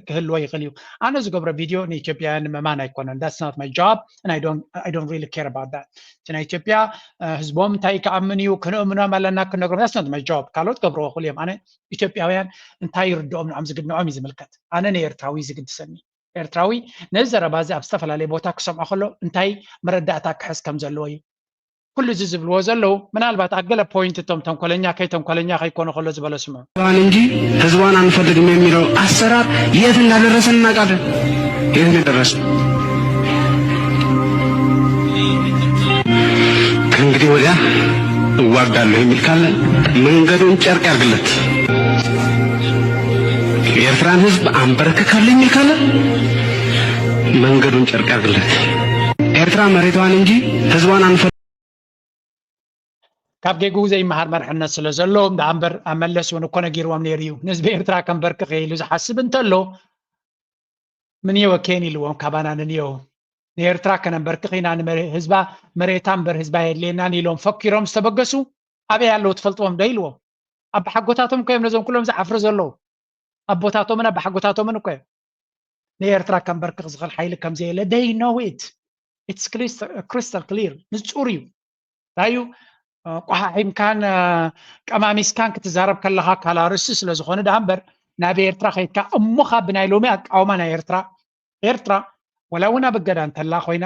ክህልዎ ይኽእል እዩ። ኣነ ዝገብሮ ቪድዮ ንኢትዮጵያውያን ንምእማን ኣይኮነን። That's not my job and I don't, I don't really care about that። እቲ ናይ ኢትዮጵያ ህዝቦም እንታይ ክኣምን እዩ ክንእምኖም ኣለና ክነግሮም that's not my job። ካልኦት ገብርዎ ይኽእሉ እዮም። ኣነ ኢትዮጵያውያን እንታይ ይርድኦም ንዖም ዝግድንዖም እዩ ዝምልከት። ኣነ ንኤርትራዊ ዝግድሰኒ። ኤርትራዊ ነዚ ዘረባ እዚ ኣብ ዝተፈላለየ ቦታ ክሰምዖ ከሎ እንታይ መረዳእታ ክሕዝ ከም ዘለዎ እዩ። ኩሉ እዚ ዝብልዎ ዘለዉ ምናልባት ኣብ ገለ point እቶም ተንኮለኛ ከይተንኮለኛ ከይኮኑ ከሎ ዝበለ ስምዑ። እንጂ ህዝቧን አንፈልግም የሚለው አሰራር የት እንዳደረሰን እናውቃለን። የት እንደደረሰ ከእንግዲህ ወዲያ እዋጋለሁ የሚል ካለ መንገዱን ጨርቅ ያርግለት። የኤርትራን ህዝብ አንበረክካለሁ የሚል ካለ መንገዱን ጨርቅ ያርግለት። ኤርትራ መሬቷን እንጂ ህዝቧን አንፈልግም። ካብ ጌግኡ ዘይመሃር መርሕነት ስለ ዘሎ ደኣ እምበር ኣብ መለስ እውን እኮ ነጊርዎም ነይሩ እዩ። ንህዝቢ ኤርትራ ከንበርክኽ ኢሉ ዝሓስብ እንተሎ ምንየወ ኬን ኢልዎም ካባና ንንየው ንኤርትራ ከነንበርክኽ ኢና ንህዝባ መሬታ እምበር ህዝባ የድልየናን ኢሎም ፈኪሮም ዝተበገሱ ኣበይ ኣለዉ ትፈልጥዎም ዶ ኢልዎም። ኣባሓጎታቶም እኮ እዮም ነዞም ኩሎም ዝዓፍሩ ዘለዉ። ኣቦታቶምን ኣባሓጎታቶምን እኮ እዮም ንኤርትራ ከንበርክኽ ዝኽእል ሓይሊ ከም ዘየለ they know it it's crystal clear ንጹር እዩ። እንታይ እዩ እ፣ ቆሓሒምካን እ፣ ቀማሚስካን ክትዛረብ ከለኻ ካል ኣርእስቲ ስለ ዝኾነ ደኣ እምበር፣ ናብ ኤርትራ ከይድካ እሞ ካብ ብናይ ሎሚ ኣቃውማ ናይ ኤርትራ ኤርትራ ወላ እውን ኣብ እገዳ እንተላ ኮይና፣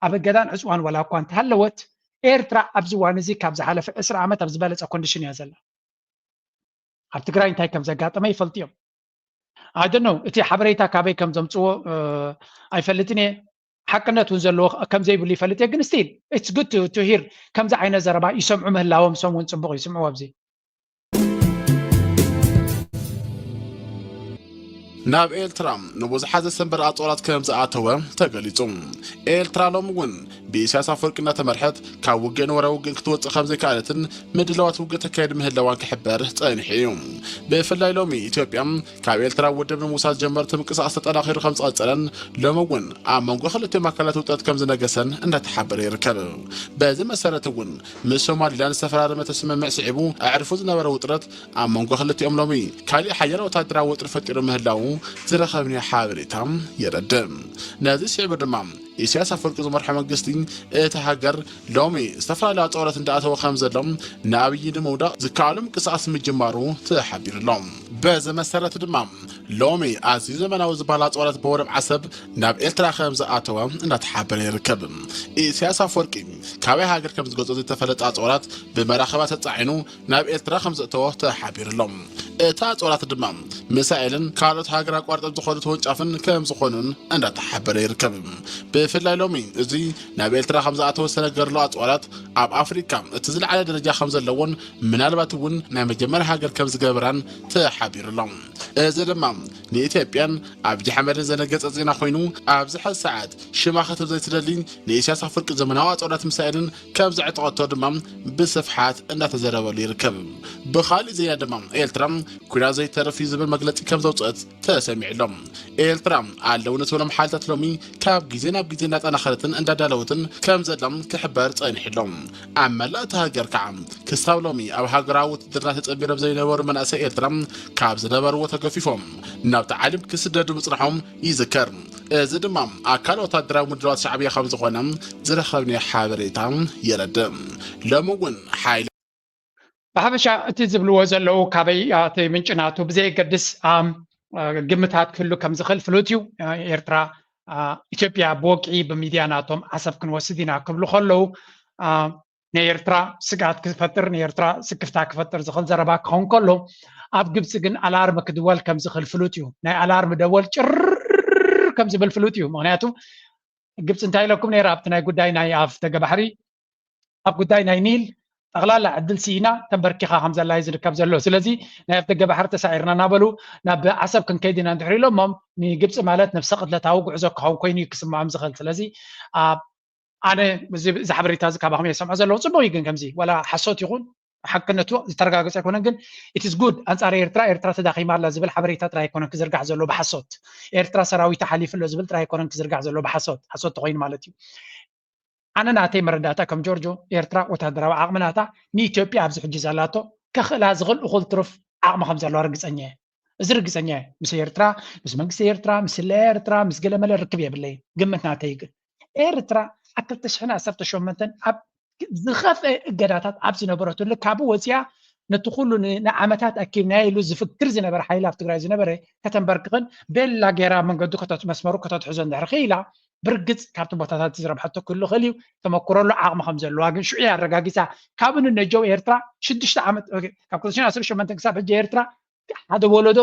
ኣብ እገዳን ዕፅዋን ወላ እኳ እንተሃለወት፣ ኤርትራ ኣብዚ እዋን እዚ ካብ ዝሓለፈ ዕስራ ዓመት ኣብ ዝበለፀ ኮንዲሽን እያ ዘላ። ኣብ ትግራይ እንታይ ከም ዘጋጠመ ይፈልጡ እዮም። I don't know፣ እቲ ሓበሬታ ካበይ ከም ዘምፅዎ እ፣ ኣይፈልጥን እየ። ሓቅነት እውን ዘለዎ ከም ዘይብሉ ይፈልጥ እየ። ግን still it's good to hear ከምዚ ዓይነት ዘረባ ይሰምዑ ምህላዎም፣ ሶም እውን ፅቡቕ ይስምዑ ኣብዚ። ናብ ኤርትራ ንብዙሓት ዘሰንበረ ኣፅዋራት ከም ዝኣተወ ተገሊፁ። ኤርትራ ሎሚ እውን ብኢሳያስ ኣፈወርቂ እናተመርሐት ካብ ውግእን ወረ ውግእን ክትወፅእ ከም ዘይከኣለትን ምድላዋት ውግእ ተካየድ ምህላዋን ክሕበር ፀኒሑ እዩ። ብፍላይ ሎሚ ኢትዮጵያ ካብ ኤርትራ ውድብ ንምውሳድ ጀመርቱ ምንቅስቃስ ተጠናኺሩ ከም ዝቐፀለን ሎሚ እውን ኣብ መንጎ ክልቲኦም ኣካላት ውጥረት ከም ዝነገሰን እንዳተሓበረ ይርከብ። በዚ መሰረት እውን ምስ ሶማሊላንድ ዝተፈራረመ ስምምዕ ስዒቡ ኣዕሪፉ ዝነበረ ውጥረት ኣብ መንጎ ክልቲኦም ሎሚ ካሊእ ሓያል ወታደራዊ ወጥሪ ፈጢሩ ምህላዉ ዝረኸብናዮ ሓበሬታ የረድእ። ነዚ ስዒቡ ድማ ኢሳያስ ኣፈወርቂ ዝመርሖ መንግስቲ እቲ ሃገር ሎሚ ዝተፈላለዩ ኣፀዋራት እንዳኣተወ ከም ዘሎ ንኣብይ ንምውዳቕ ዝከኣሎ ምንቅስቃስ ምጅማሩ ተሓቢሩ ኣሎ። በዚ መሰረት ድማ ሎሚ ኣዝዩ ዘመናዊ ዝበሃል ኣፀዋራት ብወደብ ዓሰብ ናብ ኤርትራ ከም ዝኣተወ እንዳተሓበረ ይርከብ። ኢሳያስ ኣፈወርቂ ካበይ ሃገር ከም ዝገዝኦ ዝተፈለጠ ኣፀዋራት ብመራኸባ ተፃዒኑ ናብ ኤርትራ ከም ዘእተዎ ተሓቢሩ ኣሎ። እቲ ኣፀዋራት ድማ ሚሳኤልን ካልኦት ሃገር ኣቋርጦም ዝኸዱ ተወንጫፍን ከም ዝኾኑን እንዳተሓበረ ይርከብ። ብፍላይ ሎሚ እዚ ናብ ኤርትራ ከም ዝኣተወ ዝተነገረሉ ኣፅዋራት ኣብ ኣፍሪካ እቲ ዝለዓለ ደረጃ ከም ዘለዎን ምናልባት እውን ናይ መጀመርያ ሃገር ከም ዝገብራን ተሓቢሩ ኣሎ። እዚ ድማ ንኢትዮጵያን ኣብይ ኣሕመድን ዘነገፀ ዜና ኮይኑ ኣብዚ ሕዚ ሰዓት ሽማ ክትብል ዘይትደሊ ንኢሳያስ ኣፈወርቂ ዘመናዊ ኣፅዋራት ሚሳኤልን ከም ዘዕጠቐቶ ድማ ብስፍሓት እንዳተዘረበሉ ይርከብ። ብኻሊእ ዜና ድማ ኤርትራ ኩናት ዘይተርፍ እዩ ዝብል መግለፂ ከም ዘውፅአት ተሰሚዑ ኣሎ። ኤርትራ ኣለውኒ ትብሎም ሓይልታት ሎሚ ካብ ግዜ ናብ ግዜ እንዳጠናኸረትን እንዳዳለወትን ከም ዘላ ክሕበር ፀኒሑ ኣሎ። ኣብ መላእ እታ ሃገር ከዓ ክሳብ ሎሚ ኣብ ሃገራዊ ውትድርና ተፀንቢሮም ዘይነበሩ መናእሰይ ኤርትራ ካብ ዝነበርዎ ተገፊፎም ናብ ዓለም ክስደዱ ምፅንሖም ይዝከር። እዚ ድማ ኣካል ወታደራዊ ምድላዋት ሻዕብያ ከም ዝኾነ ዝረኸብናዮ ሓበሬታ የረድእ። ሎሚ እውን ሓይሊ ብሓፈሻ እቲ ዝብልዎ ዘለዉ ካበይ እ፣ እቲ ምንጪ ናቱ ብዘየገድስ ኣም፣ እ፣ ግምታት ክህሉ ከም ዝኽእል ፍሉጥ እዩ። እ፣ ኤርትራ እ፣ ኢትዮጵያ ብወግዒ ብሚድያ ናቶም ዓሰብ ክንወስድ ኢና ክብሉ ከለዉ እ፣ ናይ ኤርትራ ስግኣት ክፈጥር፣ ናይ ኤርትራ ስክፍታ ክፈጥር ዝኽእል ዘረባ ክኸውን ከሎ፣ ኣብ ግብፂ ግን ኣላርም ክድወል ከም ዝኽእል ፍሉጥ እዩ። ናይ ኣላርም ደወል ጭር ከም ዝብል ፍሉጥ እዩ። ምክንያቱ ግብፂ እንታይ ኢለኩም ነይራ ኣብቲ ናይ ጉዳይ ናይ ኣፍደገ ባሕሪ፣ ኣብ ጉዳይ ናይ ኒል ጠቕላላ ዕድል ስኢና ተንበርኪኻ ከም ዘላ እዩ ዝርከብ ዘሎ። ስለዚ ናይ ኣፍደገ ባሕሪ ተሳዒርና እናበሉ ናብ ዓሰብ ክንከይድ ኢና እንድሕር ኢሎሞም፣ ንግብፂ ማለት ነብሰ ቅትለታዊ ጉዕዞ ክኸውን ኮይኑ እዩ ክስምዖም ዝኽእል። ስለዚ ኣብ ኣነ እዚ እዚ ሓበሬታ እዚ ካባኹም እየ ዝሰምዖ ዘለኹ። ፅቡቅ እዩ ግን ከምዚ ዋላ ሓሶት ይኹን ሓቅነቱ ዝተረጋገፀ ኣይኮነን፣ ግን it is good ኣንፃር ኤርትራ፣ ኤርትራ ተዳኺማ ኣላ ዝብል ሓበሬታ ጥራይ ኣይኮነን ክዝርጋሕ ዘሎ ብሓሶት። ኤርትራ ሰራዊታ ሓሊፉ ኣሎ ዝብል ጥራይ ኣይኮነን ክዝርጋሕ ዘሎ ብሓሶት፣ ሓሶት ተኮይኑ ማለት እዩ። ኣነ ናተይ መረዳእታ ከም ጆርጆ ኤርትራ ወታደራዊ ዓቕሚ ናታ ንኢትዮጵያ ኣብዚ ሕጂ ዘላቶ ከኽእላ ዝኽእል እኹል ትሩፍ ዓቕሚ ከም ዘለዋ ርግፀኛ እየ። እዚ ርግፀኛ እየ። ምስ ኤርትራ፣ ምስ መንግስቲ ኤርትራ፣ ምስ ስለያ ኤርትራ፣ ምስ ገለመለ ርክብ የብለይን። ግምት ናተይ ግን ኤርትራ ኣብ ክልተ ሽሕን ዓሰርተ ሸሞንተን ኣብ ዝኸፍአ እገዳታት ኣብ ዝነበረትሉ ካብኡ ወፂኣ ነቲ ኩሉ ን- ንዓመታት ኣኪብናዮ ኢሉ ዝፍክር ዝነበረ ሓይሊ ኣብ ትግራይ ዝነበረ ከተንበርክኽን ቤላ ገይራ መንገዱ ከተት መስመሩ ከተትሕዞ እንድሕር ክኢላ ብርግፅ ካብቲ ቦታታት ዝረብሐቶ ክህሉ ይኽእል እዩ። ተመኩሮ ኣሎ ዓቕሚ ከም ዘለዋ ግን ሽዑ እያ ኣረጋጊፃ። ካብ ንነጀው ኤርትራ ሽዱሽተ ዓመት ካብ ክልተ ሽሕን ዓሰርተ ሸሞንተ ክሳብ ሕጂ ኤርትራ ሓደ ወለዶ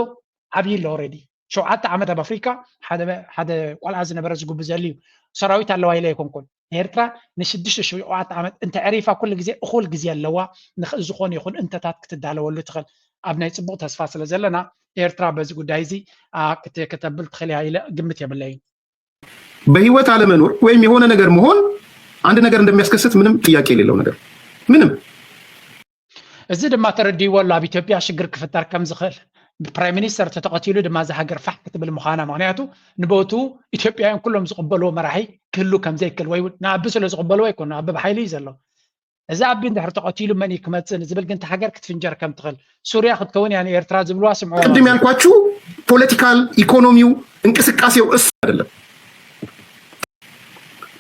ዓብዪ ኣሎ። ኦልሬዲ ሸውዓተ ዓመት ኣብ ኣፍሪካ ሓደ ሓደ ቆልዓ ዝነበረ ዝጉብዘሉ እዩ። ሰራዊት ኣለዋ ኢለ ኣይኮንኩን። ኤርትራ ንሽዱሽተ ሸውዓተ ዓመት እንተዕሪፋ ኩሉ ግዜ እኹል ግዜ ኣለዋ። ንኽ ዝኾነ ይኹን እንተታት ክትዳለወሉ ትኽእል ኣብ ናይ ፅቡቕ ተስፋ ስለ ዘለና ኤርትራ በዚ ጉዳይ እዚ አ፣ ክት- ከተብል ትኽእል እያ ኢለ ግምት የብለይን። በህይወት አለመኖር ወይም የሆነ ነገር መሆን አንድ ነገር እንደሚያስከስት ምንም ጥያቄ የሌለው ነገር ምንም እዚ ድማ ተረዲእዎ ኣሎ ኣብ ኢትዮጵያ ሽግር ክፍጠር ከም ዝኽእል። ፕራይም ሚኒስተር ተተቐቲሉ ድማ እዛ ሃገር ፋሕ ክትብል ምዃና። ምኽንያቱ ንቦቱ ኢትዮጵያውያን ኩሎም ዝቕበልዎ መራሒ ክህሉ ከም ዘይክእል ወይ እውን ንኣቢ ስለ ዝቕበልዎ ኣይኮኑ፣ ኣቢ ብሓይሊ እዩ ዘሎ። እዚ ኣቢ እንድሕር ተቐቲሉ መን እዩ ክመፅእ ንዝብል ግን እታ ሃገር ክትፍንጀር ከም ትኽእል፣ ሱርያ ክትከውን እያ ንኤርትራ ዝብልዋ ስምዑ። ቅድም ያልኳችሁ ፖለቲካል ኢኮኖሚው እንቅስቃሴው እሱ አይደለም።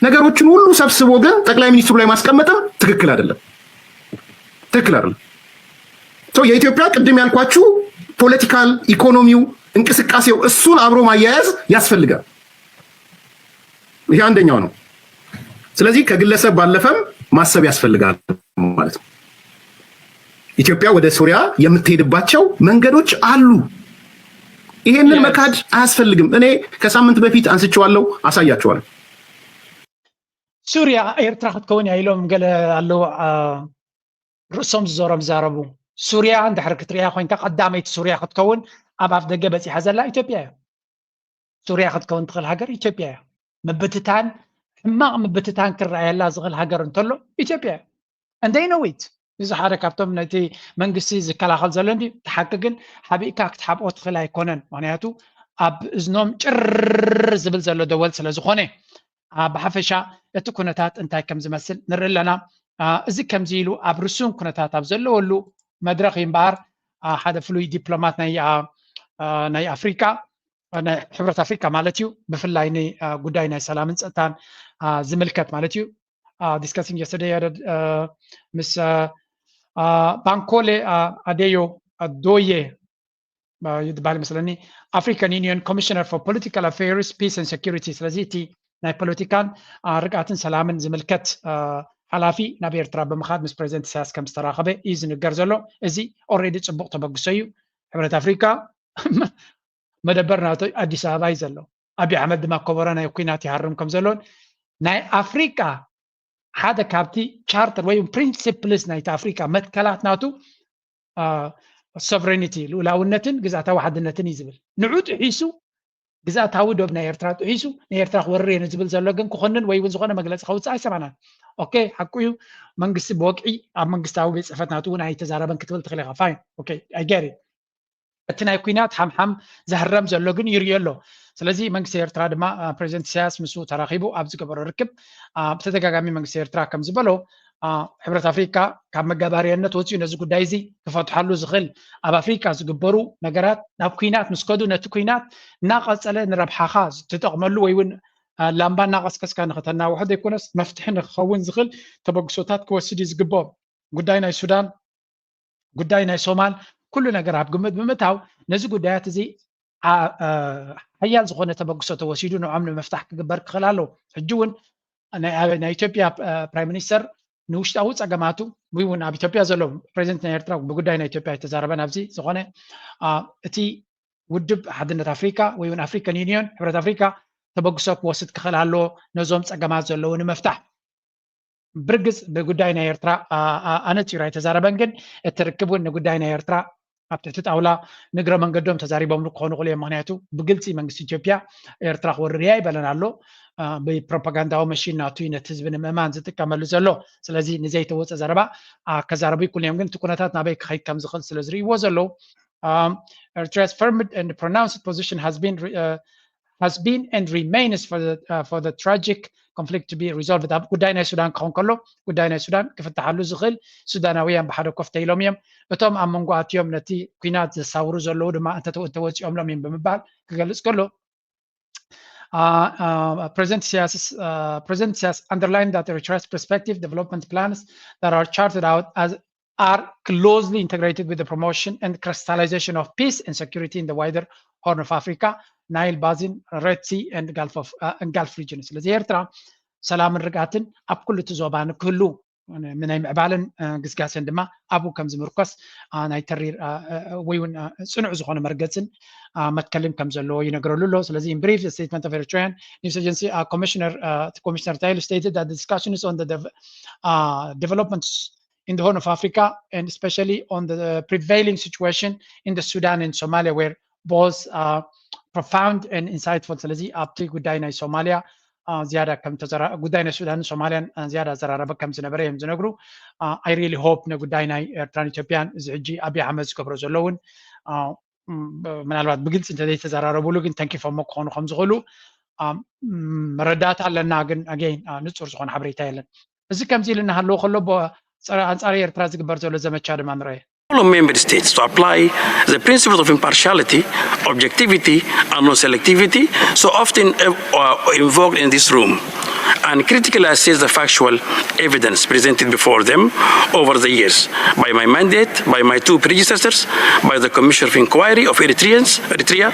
ነገሮችን ሁሉ ሰብስቦ ግን ጠቅላይ ሚኒስትሩ ላይ ማስቀመጥም ትክክል አይደለም። ትክክል አይደለም። የኢትዮጵያ ቅድም ያልኳችሁ ፖለቲካል ኢኮኖሚው እንቅስቃሴው እሱን አብሮ ማያያዝ ያስፈልጋል። ይሄ አንደኛው ነው። ስለዚህ ከግለሰብ ባለፈም ማሰብ ያስፈልጋል ማለት ነው። ኢትዮጵያ ወደ ሶሪያ የምትሄድባቸው መንገዶች አሉ። ይሄንን መካድ አያስፈልግም። እኔ ከሳምንት በፊት አንስቼዋለሁ፣ አሳያችኋለሁ። ሱሪያ ኤርትራ ክትከውን እያ ኢሎም ገለ ኣለዉ። ርእሶም ዝዞሮም ዝዛረቡ። ሱሪያ እንድሕር ክትሪያ ኮይንካ ቀዳመይቲ ሱሪያ ክትከውን ኣብ ኣፍ ደገ በፂሓ ዘላ ኢትዮጵያ እያ። ሱሪያ ክትከውን ትኽእል ሃገር ኢትዮጵያ እያ። ምብትታን ሕማቕ ምብትታን ክረኣየላ ዝኽእል ሃገር እንተሎ ኢትዮጵያ እያ። እንደይ ነዊት እዚ ሓደ ካብቶም ነቲ መንግስቲ ዝከላኸል ዘሎ እንዲ ተሓቂ ግን ሓቢእካ ክትሓብኦ ትኽእል ኣይኮነን። ምክንያቱ ኣብ እዝኖም ጭር ዝብል ዘሎ ደወል ስለ ዝኾነ ብሓፈሻ እቲ ኩነታት እንታይ ከም ዝመስል ንርኢ ኣለና። እዚ ከምዚ ኢሉ ኣብ ርሱን ኩነታት ኣብ ዘለወሉ መድረኽ እምበኣር ሓደ ፍሉይ ዲፕሎማት ናይ ኣፍሪካ ናይ ሕብረት ኣፍሪካ ማለት እዩ ብፍላይ ጉዳይ ናይ ሰላምን ፀጥታን ዝምልከት ማለት እዩ discussing yesterday ምስ ባንኮሌ ኣደዮ ኣዶየ ይበሃል መስለኒ African Union Commissioner for Political Affairs, Peace and Security። ስለዚ እቲ ናይ ፖለቲካን ርግኣትን ሰላምን ዝምልከት ሓላፊ ናብ ኤርትራ ብምኻድ ምስ ፕሬዚደንት ኢሳያስ ከም ዝተራኸበ እዩ ዝንገር ዘሎ። እዚ already ፅቡቕ ተበግሶ እዩ። ሕብረት ኣፍሪካ መደበር ናቶ ኣዲስ ኣበባ እዩ ዘሎ። ኣብይ ኣሕመድ ድማ ኮቦሮ ናይ ኩናት ይሃርም ከም ዘሎን ናይ ኣፍሪካ ሓደ ካብቲ ቻርተር ወይ principles ናይቲ ኣፍሪካ መትከላት ናቱ sovereignty ልኡላውነትን ግዝኣታዊ ሓድነትን እዩ ዝብል። ንዑ ጥሒሱ ግዝኣታዊ ዶብ ናይ ኤርትራ ጥሒሱ ንኤርትራ ክወርር እየ ዝብል ዘሎ ግን ክኾንን ወይ እውን ዝኾነ መግለፂ ከውፅእ ኣይሰማናን። ኦኬ ሓቁ እዩ። መንግስቲ ብወግዒ ኣብ መንግስታዊ ቤት ፅሕፈት ናቱ እውን ኣይተዛረበን ክትብል ትኽእል ኢኻ። Fine, okay, I get it። እቲ ናይ ኩናት ሓምሓም ዘህረም ዘሎ ግን ይርእዮ ኣሎ። ስለዚ መንግስቲ ኤርትራ ድማ ፕሬዚደንት ኢሳያስ ምስኡ ተራኺቡ ኣብ ዝገበሮ ርክብ ብተደጋጋሚ መንግስቲ ኤርትራ ከም ዝበሎ ሕብረት ኣፍሪካ ካብ መጋባርያነት ወፂኡ ነዚ ጉዳይ እዚ ክፈትሓሉ ዝኽእል ኣብ ኣፍሪካ ዝግበሩ ነገራት ናብ ኩናት ምስ ከዱ ነቲ ኩናት እናቐፀለ ንረብሓኻ ትጠቕመሉ ወይ እውን ላምባ እናቐስቀስካ ንክተናውሖ ዘይኮነስ መፍትሒ ንክኸውን ዝኽእል ተበግሶታት ክወስድ እዩ ዝግብኦ። ጉዳይ ናይ ሱዳን ጉዳይ ናይ ሶማል ኩሉ ነገር ኣብ ግምት ብምእታው ነዚ ጉዳያት እዚ ሓያል ዝኾነ ተበግሶ ተወሲዱ ንዖም ንምፍታሕ ክግበር ክኽእል ኣለዎ። ሕጂ እውን ናይ ኢትዮጵያ ፕራይም ሚኒስተር ንውሽጣዊ ፀገማቱ ወይ እውን ኣብ ኢትዮጵያ ዘሎ ፕሬዚደንት ናይ ኤርትራ ብጉዳይ ናይ ኢትዮጵያ ኣይተዛረበን ኣብዚ ዝኾነ እቲ ውድብ ሓድነት ኣፍሪካ ወይ እውን ኣፍሪካን ዩኒዮን ሕብረት ኣፍሪካ ተበግሶ ክወስድ ክኽእል ኣለዎ ነዞም ፀገማት ዘለዉ ንምፍታሕ። ብርግፅ ብጉዳይ ናይ ኤርትራ ኣነፂሩ ኣይተዛረበን ግን እቲ ርክብ እውን ንጉዳይ ናይ ኤርትራ ኣብ ትሕቲ ጣውላ ንግረ መንገዶም ተዛሪቦምሉ ክኾኑ ይኽእሉ እዮም። ምክንያቱ ብግልፂ መንግስቲ ኢትዮጵያ ኤርትራ ክወርር እየ ኣይበለን ኣሎ። ብፕሮፓጋንዳዊ መሽን ናቱ እዩ ነቲ ህዝቢ ንምእማን ዝጥቀመሉ ዘሎ። ስለዚ ንዘይተወፀ ዘረባ ከዛረቡ ይክእሉ እዮም ግን እቲ ኩነታት ናበይ ክኸይድ ከም ዝኽእል ስለ ዝርእይዎ ዘለዉ Eritrea's firm and pronounced position has been has been and remains for the, uh, for the tragic conflict to be resolved ኣብ ጉዳይ ናይ ሱዳን ክኸውን ከሎ ጉዳይ ናይ ሱዳን ክፍትሓሉ ዝኽእል ሱዳናውያን ብሓደ ኮፍ ተኢሎም እዮም። እቶም ኣብ መንጎ ኣትዮም ነቲ ኩናት ዘሳውሩ ዘለዉ ድማ እንተወፂኦምሎም እዮም ብምባል ክገልፅ ከሎ ፕሬዚደንት ኢሳያስ ፕሬዚደንት ኢሳያስ underlined that Eritrea's prospective development plans that are charted out as are closely integrated with the promotion and crystallization of peace and security in the wider Horn of Africa, Nile Basin, Red Sea, and Gulf of uh, and Gulf region. ስለዚ ኤርትራ ሰላምን ርግኣትን ኣብ ኩሉ እቲ ዞባ ንክህሉ ናይ ምዕባልን ግስጋሴን ድማ ኣብኡ ከም ዝምርኮስ ናይ ተሪር ወይ እውን ፅኑዕ ዝኾነ መርገፅን መትከልን ከም ዘለዎ ይነግረሉ ኣሎ። ስለዚ in brief the statement of Eritrean news agency commissioner commissioner Taylor stated that the discussion is on the developments in the Horn of Africa and especially on the prevailing situation in the Sudan and Somalia where both are profound and insightful። ስለዚ ኣብቲ ጉዳይ ናይ ሶማሊያ ዝያዳ ከም ጉዳይ ናይ ሱዳንን ሶማልያን ዝያዳ ዘራረበ ከም ዝነበረ እዮም ዝነግሩ። I really hope ንጉዳይ ናይ ኤርትራን ኢትዮጵያን እዚ ሕጂ ኣብይ ኣሕመድ ዝገብሮ ዘሎ እውን ምናልባት ብግልፂ እንተዘይተዘራረቡሉ ግን ተንኪፎሞ ክኾኑ ከም ዝኽእሉ መረዳእታ ኣለና። ግን again ንፁር ዝኾነ ሓበሬታ የለን። እዚ ከምዚ ኢሉ እናሃለዎ ከሎ ኣንፃር ኤርትራ ዝግበር ዘሎ ዘመቻ ድማ ንረአ። All member states to apply the principles of impartiality, objectivity, and non-selectivity so often uh, invoked in this room. and critically assess the factual evidence presented before them over the years by my mandate, by my two predecessors, by the Commission of Inquiry of Eritreans, Eritrea,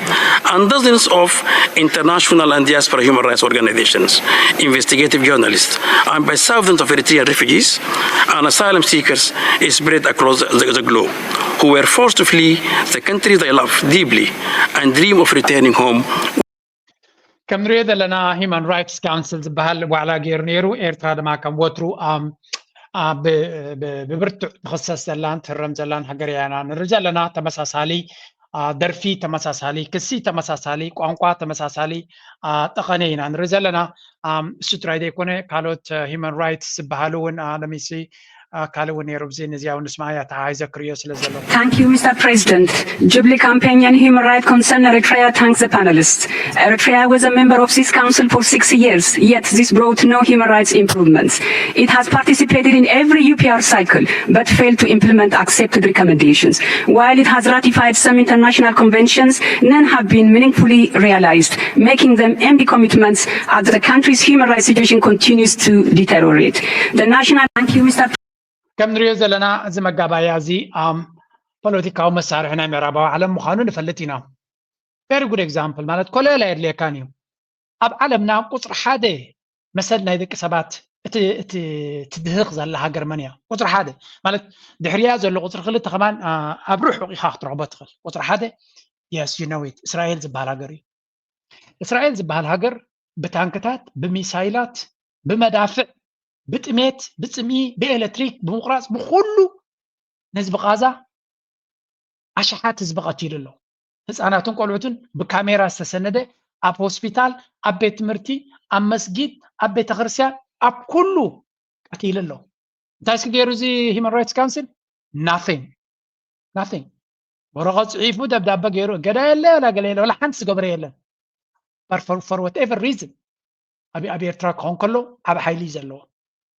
and dozens of international and diaspora human rights organizations, investigative journalists, and by thousands of Eritrean refugees and asylum seekers spread across the, the globe, who were forced to flee the country they love deeply and dream of returning home. ከም ንሪኦ ዘለና ሂማን ራይትስ ካውንስል ዝበሃል ዋዕላ ገይሩ ነይሩ። ኤርትራ ድማ ከም ወትሩ ብብርቱዕ ትኽሰስ ዘላን ትህረም ዘላን ሃገር እያ ኢና ንርኢ ዘለና። ተመሳሳሊ ደርፊ፣ ተመሳሳሊ ክሲ፣ ተመሳሳሊ ቋንቋ፣ ተመሳሳሊ ጠቐነ ኢና ንርኢ ዘለና። እሱ ጥራይ ዘይኮነ ካልኦት ሂማን ራይትስ ዝበሃሉ እውን ለሚሲ ካልእ እውን ነይሩ። ብዚ ነዚኣ እውን ንስማዓያ ተሓሒዘ ክርእዮ ስለ ዘለኹ። Thank you, Mister President. Jubilee campaign and human rights concern Eritrea thanks the panelists. Eritrea was a member of this council for six years, yet this brought no human rights improvements. It has participated in every U P R cycle, but failed to implement accepted recommendations. While it has ratified some international conventions, none have been meaningfully realized, making them empty commitments as the country's human rights situation continues to deteriorate. The national Thank you, Mister ከም ንሪኦ ዘለና እዚ መጋባእያ እዚ ፖለቲካዊ መሳርሒ ናይ ምዕራባዊ ዓለም ምዃኑ ንፈልጥ ኢና። Very good example ማለት ኮለል ኣየድልየካን እዩ። ኣብ ዓለምና ቁፅሪ ሓደ መሰል ናይ ደቂ ሰባት እቲ እቲ ትድህኽ ዘላ ሃገር መን እያ? ቁፅሪ ሓደ ማለት ድሕሪያ ዘሎ ቁፅሪ ክልተ ከማን ኣብ ርሑቕ ኢኻ ክትረኽቦ ትኽእል። ቁፅሪ ሓደ yes you know it እስራኤል ዝበሃል ሃገር እዩ። እስራኤል ዝበሃል ሃገር ብታንክታት፣ ብሚሳይላት፣ ብመዳፍዕ፣ ብጥሜት፣ ብፅምኢ፣ ብኤሌክትሪክ፣ ብምቑራፅ፣ ብኩሉ ንህዝቢ ቃዛ ኣሽሓት ህዝቢ ቀቲሉ ኣሎ። ህፃናትን ቆልዑትን ብካሜራ ዝተሰነደ ኣብ ሆስፒታል፣ ኣብ ቤት ትምህርቲ፣ ኣብ መስጊድ፣ ኣብ ቤተክርስትያን፣ ኣብ ኩሉ ቀቲሉ ኣሎ። እንታይ እስኪ ገይሩ እዚ ሂማን ራይትስ ካውንስል? Nothing. Nothing. ወረቐት ፅሒፉ ደብዳበ ገይሩ እገዳ የለ ወላ ገለ የለ ወላ ሓንቲ ዝገበረ የለን። But for, for whatever reason ኣብ ኣብ ኤርትራ ክኾን ከሎ ዓብ ሓይሊ እዩ ዘለዎ።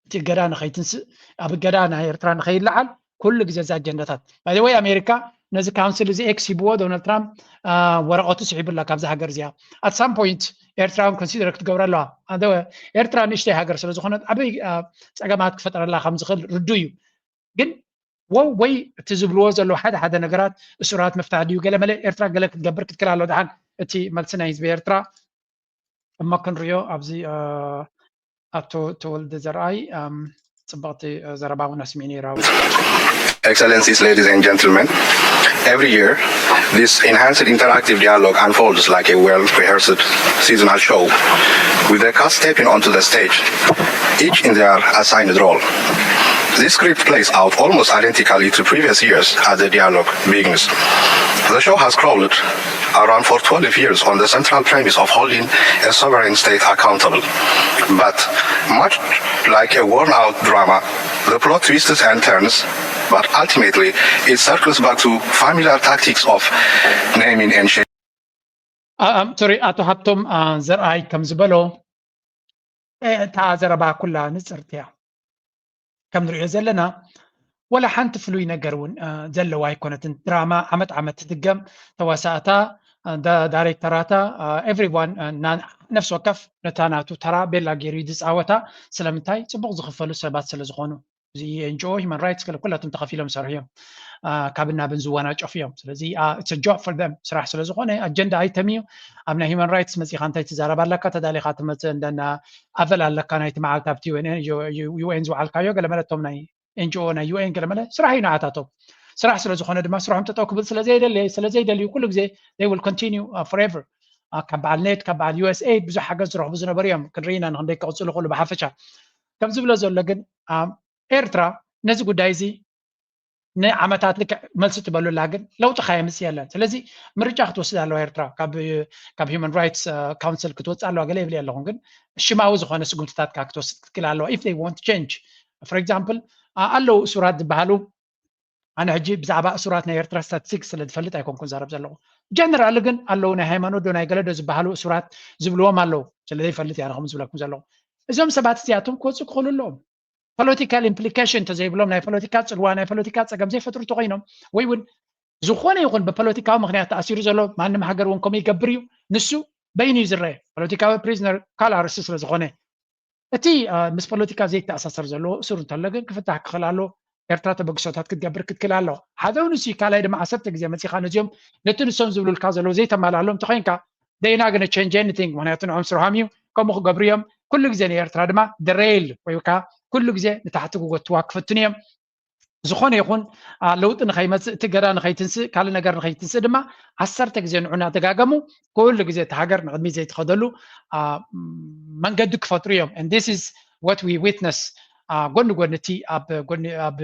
እቲ እገዳ ንኸይትንስእ ኣብ እገዳ ናይ ኤርትራ ንኸይለዓል ኩሉ ግዜ እዚ ኣጀንዳታት by the way ኣሜሪካ ነዚ ካውንስል እዚ ኤክስ ሂብዎ ዶናልድ ትራምፕ ወረቐቱ ስሒቡላ ካብዚ ሃገር እዚኣ። At some point ኤርትራ እውን ኮንሲደር ክትገብሮ ኣለዋ። ኤርትራ ንእሽተይ ሃገር ስለ ዝኾነት ዓበይ ፀገማት ክፈጥረላ ከም ዝኽእል ርዱ እዩ። ግን ወው ወይ እቲ ዝብልዎ ዘለዉ ሓደ ሓደ ነገራት እሱራት ምፍታሕ ድዩ ገለ መለ ኤርትራ ገለ ክትገብር ክትክል ኣሎ። ደሓን እቲ መልሲ ናይ ህዝቢ ኤርትራ እሞ ክንሪኦ ኣብዚ ኣቶ ተወልደ ዘርኣይ ፅብቕቲ ዘረባ እውን ኣስሚዑ ነይሩ። Excellencies, ladies and gentlemen, every year this enhanced interactive dialogue unfolds like a well-rehearsed seasonal show, with the cast stepping onto the stage, each in their assigned role. This script plays out almost identically to previous years as the dialogue begins. The show has crawled around for twelve years on the central premise of holding a sovereign state accountable. But much like a worn-out drama, the plot twists and turns, but ultimately it circles back to familiar tactics of naming and shaming. ሶሪ፣ ኣቶ ሃብቶም ዘርኣይ ከም ዝበሎ እታ ዘረባ ኩላ ንፅርቲ እያ። ከም ንሪኦ ዘለና ወላ ሓንቲ ፍሉይ ነገር እውን ዘለዋ ኣይኮነትን። ድራማ ዓመት ዓመት ትድገም፣ ተዋሳእታ፣ ዳይሬክተራታ፣ ኤቭሪዋን ነፍሲ ወከፍ ነታ ናቱ ተራ ቤላ ገይሩ እዩ ዝፃወታ። ስለምንታይ? ፅቡቕ ዝኽፈሉ ሰባት ስለ ዝኾኑ። እዚ ኤንጂኦ ሂማን ራይትስ ገለ ኩላቶም ተኸፊሎም ዝሰርሑ እዮም። ካብ ናብን ዝወናጨፉ እዮም። ስለዚ it's a job for them ስራሕ ስለ ዝኾነ ኣጀንዳ ኣይተም እዩ። ኣብ ናይ ሂማን ራይትስ መፂኻ እንታይ ትዛረብ ኣለካ? ተዳሊኻ ትመፅእ እንደና ኣቨል ኣለካ ናይቲ መዓልቲ ኣብቲ ዩኤን ዝወዓልካዮ ገለ መለቶም ናይ ኤንጂኦ ናይ ዩኤን ገለ መለ ስራሕ እዩ ንዓታቶም። ስራሕ ስለ ዝኾነ ድማ ስርሖም ጠጠው ክብል ስለ ዘይደልየ ስለ ዘይደልዩ ኩሉ ግዜ they will continue forever። ካብ በዓል ኔት ካብ በዓል ዩኤስኤይድ ብዙሕ ሓገዝ ዝረኽቡ ዝነበሩ እዮም። ክንርኢ ኢና ንክንደይ ክቕፅሉ ክእሉ ብሓፈሻ። ከም ዝብሎ ዘሎ ግን ኤርትራ ነዚ ጉዳይ እዚ ንዓመታት ልክዕ መልሲ ትበሉላ ግን ለውጢ ካየምፅእ የለን። ስለዚ ምርጫ ክትወስድ ኣለዋ ኤርትራ። ካብ ሂማን ራይትስ ካውንስል ክትወፅእ ኣለዋ ገለ ይብል ኣለኹም፣ ግን ሽማዊ ዝኾነ ስጉምትታት ክትወስድ ክትክል ኣለዋ if they want change። For example ኣለዉ እሱራት ዝበሃሉ ኣነ ሕጂ ብዛዕባ እሱራት ናይ ኤርትራ ስታቲስቲክስ ስለ ዝፈልጥ ኣይኮንኩን ዛረብ ዘለኹ። ጀነራል ግን ኣለዉ ናይ ሃይማኖት ዶ ናይ ገለ ዶ ዝበሃሉ እሱራት ዝብልዎም ኣለዉ። ስለ ዘይፈልጥ እያ ንኹም ዝብለኩም ዘለኹ። እዞም ሰባት እዚኣቶም ክወፁ ክኽእሉ ኣለዎም። ፖለቲካል ኢምፕሊኬሽን እንተዘይብሎም ናይ ፖለቲካ ፅልዋ ናይ ፖለቲካ ፀገም ዘይፈጥሩ እንተኮይኖም ወይ እውን ዝኾነ ይኹን ብፖለቲካዊ ምክንያት ተኣሲሩ ዘሎ ማንም ሃገር እውን ከምኡ ይገብር እዩ። ንሱ በይኑ እዩ ዝረአ ፖለቲካዊ ፕሪዝነር ካል ኣርስቲ ስለ ዝኾነ። እቲ ምስ ፖለቲካ ዘይተኣሳሰር ዘለዎ እሱር እንተሎ ግን ክፍታሕ ክኽእል ኣሎ። ኤርትራ ተበግሶታት ክትገብር ክትክእል ኣለዋ። ሓደ እውን ንሱ እዩ። ካልኣይ ድማ ዓሰርተ ግዜ መፂኻ ነዚኦም ነቲ ንሶም ዝብሉልካ ዘለዉ ዘይተማላሎም እንተኮይንካ they not gonna change anything። ምክንያቱ ንዖም ስርሖም እዩ ከምኡ ክገብሩ እዮም። ኩሉ ግዜ ንኤርትራ ድማ the rail ወይ ከዓ ኩሉ ግዜ ንታሕቲ ክጎትዋ ክፍትኑ እዮም። ዝኾነ ይኹን ለውጢ ንኸይመፅእ እቲ ገዳ ንኸይትንስእ ካልእ ነገር ንኸይትንስእ ድማ ዓሰርተ ግዜ ንዑ እናደጋገሙ ኩሉ ግዜ እቲ ሃገር ንቕድሚት ዘይትኸደሉ መንገዲ ክፈጥሩ እዮም። And this is what we witness ጎኒ ጎኒ እቲ ኣብ ጎኒ ኣብ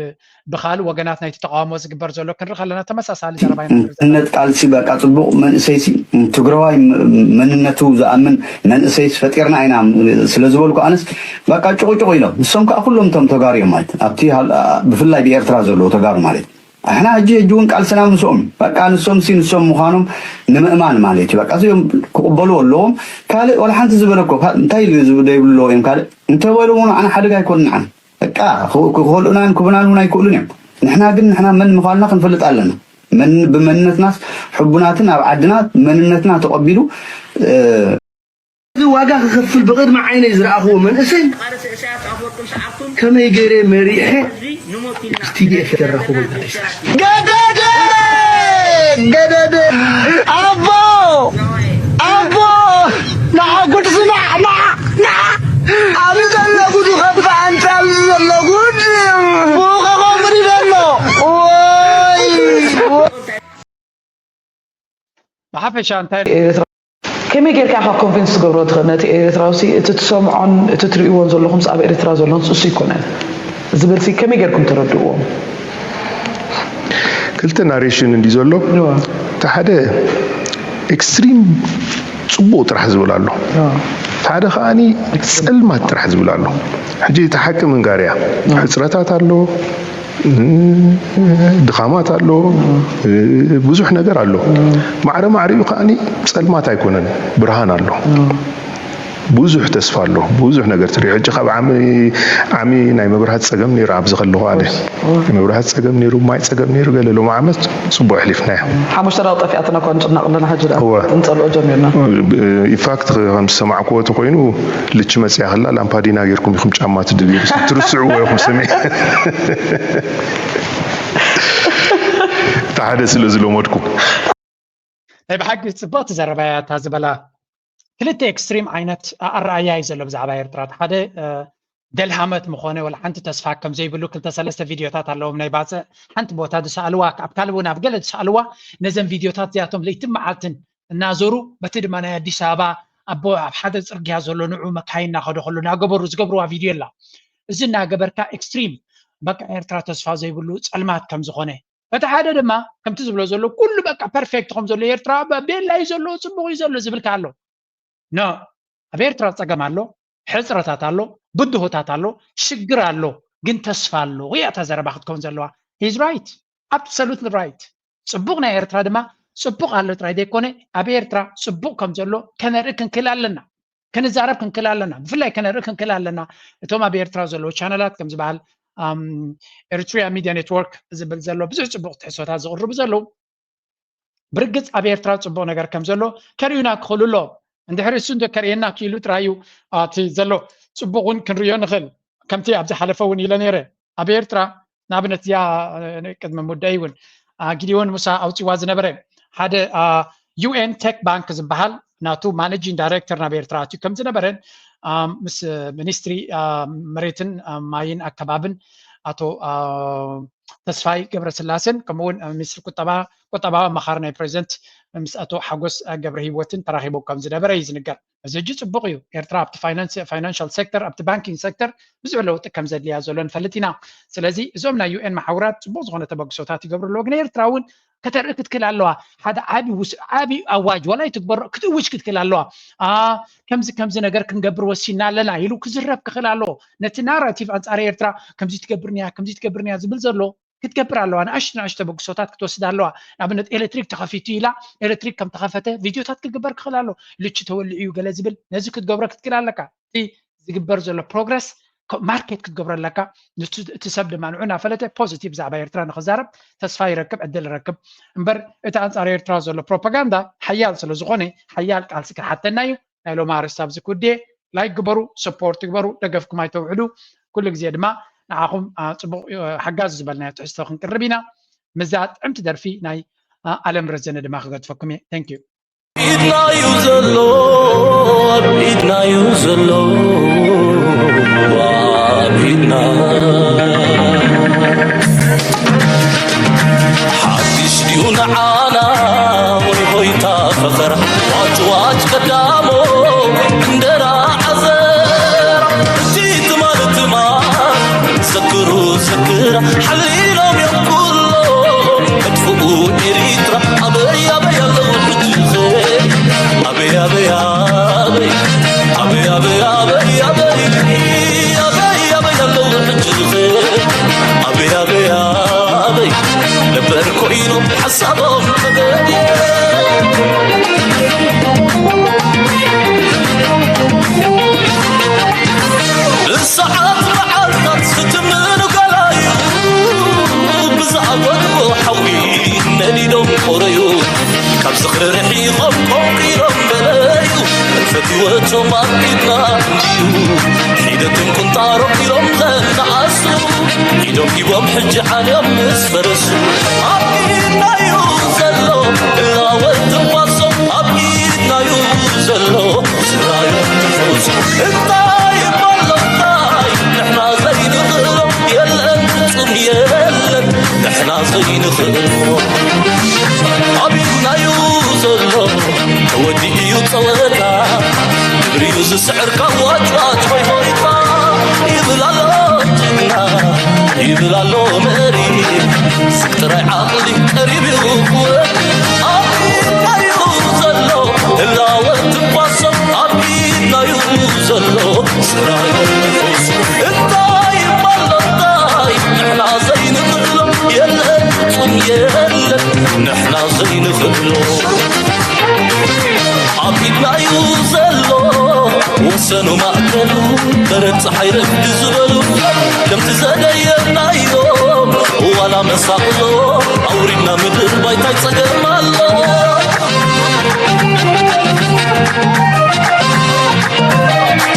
ብኻልእ ወገናት ናይቲ ተቃውሞ ዝግበር ዘሎ ክንርኢ ከለና ተመሳሳሊ ዘረባ ኢና ንርኢ ዘለና። እነት ቃልሲ በቃ ፅቡቕ መንእሰይሲ ትግራዋይ መንነቱ ዝኣምን መንእሰይስ ፈጢርና ኢና ስለ ዝበልኩ ኣነስ በቃ ጭቑጭቑ ኢሎም ንሶም ከዓ ኩሎም እቶም ተጋሩ እዮም ማለት ኣብቲ ብፍላይ ብኤርትራ ዘለዉ ተጋሩ ማለት ኣሕና ሕጂ ሕጂ እውን ቃልስና ምስኦም በቃ ንሶም ሲ ንሶም ምዃኖም ንምእማን ማለት እዩ በቃ እዚኦም ክቕበሉ ኣለዎም ካልእ ወላ ሓንቲ ዝበለ እኮ እንታይ ኢሉ ዝብደ ይብሉ ኣለዎ እዮም ካልእ እንተበሉ እውን ኣነ ሓደጋ ኣይኮንናዓን በቃ ክኸልኡናን ክቡናን እውን ኣይክእሉን እዮም ንሕና ግን ንሕና መን ምዃንና ክንፈልጥ ኣለና መን ብመንነትናስ ሕቡናትን ኣብ ዓድና መንነትና ተቐቢሉ እዚ ዋጋ ክኸፍል ብቕድሚ ዓይነይ ዝረኣኽዎ መንእሰይ ከመይ ገይረ መሪሐ ቲዲኤፍ የራኽቦ ገደደ ገደደ ኣቦ ኣቦ ንዓ ጉድ ስማዕ ንዓ ንዓ ኣብዚ ዘሎ ጉድ ከፋ ኣንታ ኣብዚ ዘሎ ጉድ ፉኸ ከምሪ ዘሎ ወይ ብሓፈሻ እንታይ ከመይ ጌርካ ኢኻ ኮንቪንስ ትገብሮ ትኽእል ነቲ ኤርትራውሲ እቲ ትሰምዖን እቲ ትርእይዎን ዘለኹምስ ኣብ ኤርትራ ዘለኹምስ እሱ ይኮነን ዝብልሲ ከመይ ጌርኩም ተረድእዎም ክልተ ናሬሽን እንዲ ዘሎ እቲ ሓደ ኤክስትሪም ፅቡቅ ጥራሕ ዝብል ኣሎ እቲ ሓደ ከዓኒ ፀልማት ጥራሕ ዝብል ኣሎ ሕጂ እቲ ሓቂ ምንጋር እያ ሕፅረታት ኣሎ ድኻማት ኣሎ ብዙሕ ነገር ኣሎ ማዕረ ማዕሪኡ ከዓኒ ፀልማት ኣይኮነን ብርሃን ኣሎ ብዙሕ ተስፋ ኣሎ ብዙሕ ነገር ትሪኦ ሕጂ ካብ ዓሚ ዓሚ ናይ መብርሃት ፀገም ነይሩ ኣብዚ ከለኹ ኣነ ናይ መብርሃት ፀገም ነይሩ ማይ ፀገም ነይሩ ገለ ሎም ዓመት ፅቡቅ ኣሕሊፍናዮ ሓሙሽተ ደቂ ጠፊኣትና እኳ ንጭነቕ ኣለና ሕጂ ደኣ ክንፀልኦ ጀሚርና ኢንፋክት ከም ዝሰማዕክዎ ተኮይኑ ልቺ መፅያ ከላ ላምፓዲና ጌርኩም ኢኹም ጫማ ትድብዩ ትርስዕዎ ኢኹም ሰሚዕ እቲ ሓደ ስለ ዝለመድኩ ናይ ብሓቂ ፅብቕቲ ዘረባ እያ እታ ዝበላ ክልተ ኤክስትሪም ዓይነት ኣረኣያ እዩ ዘሎ ብዛዕባ ኤርትራ ሓደ ደልሃመት ምኾነ ወላ ሓንቲ ተስፋ ከም ዘይብሉ ክልተ ሰለስተ ቪድዮታት ኣለዎም ናይ ባፅዕ ሓንቲ ቦታ ዝሰኣልዋ ኣብ ካልእ እውን ኣብ ገለ ዝሰኣልዋ ነዘን ቪድዮታት እዚኣቶም ለይትን መዓልትን እናዞሩ በቲ ድማ ናይ ኣዲስ ኣበባ ኣቦ ኣብ ሓደ ፅርግያ ዘሎ ንዑ መካይን እናኸደ ከሎ እናገበሩ ዝገብርዋ ቪድዮ ኣላ እዚ እናገበርካ ኤክስትሪም በቃ ኤርትራ ተስፋ ዘይብሉ ፀልማት ከም ዝኾነ እቲ ሓደ ድማ ከምቲ ዝብሎ ዘሎ ኩሉ በቃ ፐርፌክት ከም ዘሎ ኤርትራ ቤላ እዩ ዘሎ ፅቡቅ እዩ ዘሎ ዝብልካ ኣሎ ኖ ኣብ ኤርትራ ፀገም ኣሎ ሕፅረታት ኣሎ ብድሆታት ኣሎ ሽግር ኣሎ ግን ተስፋ ኣሎ እያ እታ ዘረባ ክትከውን ዘለዋ he's right absolutely right ፅቡቅ ናይ ኤርትራ ድማ ፅቡቅ ኣሎ ጥራይ ዘይኮነ ኣብ ኤርትራ ፅቡቅ ከም ዘሎ ከነርኢ ክንክእል ኣለና ክንዛረብ ክንክእል ኣለና ብፍላይ ከነርኢ ክንክእል ኣለና እቶም ኣብ ኤርትራ ዘለዉ ቻነላት ከም ዝበሃል Eritrea Media Network ዝብል ዘሎ ብዙሕ ፅቡቅ ትሕዝቶታት ዝቕርቡ ዘለዉ ብርግፅ ኣብ ኤርትራ ፅቡቅ ነገር ከም ዘሎ ከርእዩና ክኽእሉ ኣለዎም እንድሕሪ እሱ እንዶ ከርእየና ክኢሉ ጥራይ እዩ እቲ ዘሎ ፅቡቅ እውን ክንርእዮ ንኽእል ከምቲ ኣብ ዝሓለፈ እውን ኢለ ነይረ ኣብ ኤርትራ ንኣብነት እዚኣ ቅድሚ ሙዳይ እውን ጊዲዮን ሙሳ ኣውፂዋ ዝነበረ ሓደ UN Tech Bank ዝበሃል ናቱ ማኔጂንግ ዳይሬክተር ናብ ኤርትራ ኣትዩ ከም ዝነበረን ምስ ሚኒስትሪ መሬትን ማይን ኣከባብን ኣቶ ተስፋይ ገብረስላሴን ከምኡውን ሚኒስትሪ ቁጠባ ቁጠባዊ ኣማኻሪ ናይ ፕሬዚደንት ምስ ኣቶ ሓጎስ ገብረ ህይወትን ተራኺቦም ከም ዝነበረ እዩ ዝንገር። እዚ ሕጂ ፅቡቕ እዩ። ኤርትራ ኣብቲ ፋይናንሻል ሴክተር ኣብቲ ባንኪንግ ሴክተር ብዙሕ ለውጢ ከም ዘድልያ ዘሎ ንፈልጥ ኢና። ስለዚ እዞም ናይ ዩኤን መሓውራት ፅቡቕ ዝኾነ ተበግሶታት ይገብሩ ኣለዉ። ግን ኤርትራ እውን ከተርኢ ክትክእል ኣለዋ። ሓደ ዓቢ ዓቢ ኣዋጅ ዋላ ይትግበሮ ክትእውጅ ክትክእል ኣለዋ። ከምዚ ከምዚ ነገር ክንገብር ወሲና ኣለና ኢሉ ክዝረብ ክኽእል ኣለዎ። ነቲ ናራቲቭ ኣንፃር ኤርትራ ከምዚ ትገብርንያ ከምዚ ትገብርንያ ዝብል ዘሎ ክትገብር ኣለዋ ንኣሽቱ ንኣሽቱ ተበግሶታት ክትወስድ ኣለዋ ንኣብነት ኤሌክትሪክ ተኸፊቱ ኢላ ኤሌክትሪክ ከም ተኸፈተ ቪድዮታት ክግበር ክኽእል ኣሎ ልቺ ተወሊዑ እዩ ገለ ዝብል ነዚ ክትገብሮ ክትክእል ኣለካ እቲ ዝግበር ዘሎ ፕሮግረስ ማርኬት ክትገብሮ ኣለካ እቲ ሰብ ድማ ንዑ እናፈለጠ ፖዚቲቭ ብዛዕባ ኤርትራ ንኽዛረብ ተስፋ ይረክብ ዕድል ይረክብ እምበር እቲ ኣንፃር ኤርትራ ዘሎ ፕሮፓጋንዳ ሓያል ስለ ዝኾነ ሓያል ቃልሲ ክሓተና እዩ ናይ ሎም ኣርስቲ ኣብዚ ክውድየ ላይክ ግበሩ፣ ሰፖርት ግበሩ፣ ደገፍኩም ኣይተውሕዱ። ኩሉ ግዜ ድማ ንዓኹም ጽቡቕ ሓጋዝ ዝበልናዮ ትሕዝቶ ክንቅርብ ኢና። ምስዛ ጥዕምቲ ደርፊ ናይ ኣለም ረዘነ ድማ ክገድፈኩም እየ። Thank you። ኢድናዩ ዘሎ ኣብ ኢድናዩ ዘሎ ኣብ ኢድና ሓድሽ ድዩ ንዓና ወይ ሆይታ ፈኸራ ዋጭ ዋጭ ቀዳሞ እንደራ ዓዘራ እቲ ትማል ትማል ዘክሩ ዘክራ ሓሊሎም እዮም ኩሎ መጥፍኡ ኤሪትራ ኣበይ ኣበይ ኣለዉ ሕጂ ኣበይ ኣበይ ኣበይ ኣበይ ኣበይ ኣበይ ኣበይ ኣበይ ኣበይ ኣለዉ ሕጂ ኣበይ ኣበይ ኣበይ ነበር ኮይኑ ሓሳቦም ተገድየ ብሰዓት መዓልታት ዝትምኑ ገላዩ ብዝኣፈትዎ ሓዊ ነዲዶም ቆረዩ ካብ ዝኽሪ ርሒቖም ቆንቂሮም በለዩ ፈትወቶም ኣብ ኢድና እንድዩ ሒደትን ቁንጣሮም ኢሎም ዘነኣሱ ኢዶም ሂቦም ሕጂ ዓንዮም ምስ ፈረሱ ኣብ ኢድናዩ ዘሎ እላወት ትንፋሶም ኣብ ኢድናዩ ዘሎ ስራዮም ትንፋሶም እንታይ እሞ ኣሎ እንታይ ንሕና ዘይንኽእሎ የለን ፍጹም የለን ንሕና ዘይንኽእሎ ኣብ ኢድናዩ ዘሎ ተወዲኡ እዩ ጸወታ ግብሪኡ ዝስዕር ካብ ዋጭዋጭ ሆይ ሆይታ ይብል ኣሎ ጅግና ይብል ኣሎ መሪ ስግ ጥራይ ዓቕሊ ቀሪብ እዩ ክወዲ ኣብ ኢድናዩ ዘሎ ህላወ ትንፋሶም ኣብ ኢድናዩ ዘሎ ስራዩ እንታይ እሞ ኣሎ እንታይ ንሕና ዘይንኽእሎ የለን ፍጹም የለን ንሕና ዘይንኽእሎ ኣብ ኢድናዩ ዘሎ ወሰኑ ማእከሉ በረድ ፀሓይ ረፍዲ ዝበሉ ከምቲ ዘደየናዮ ዋላ መሳቕሎ ኣውሪድና ምድር ባይታይ ፀገ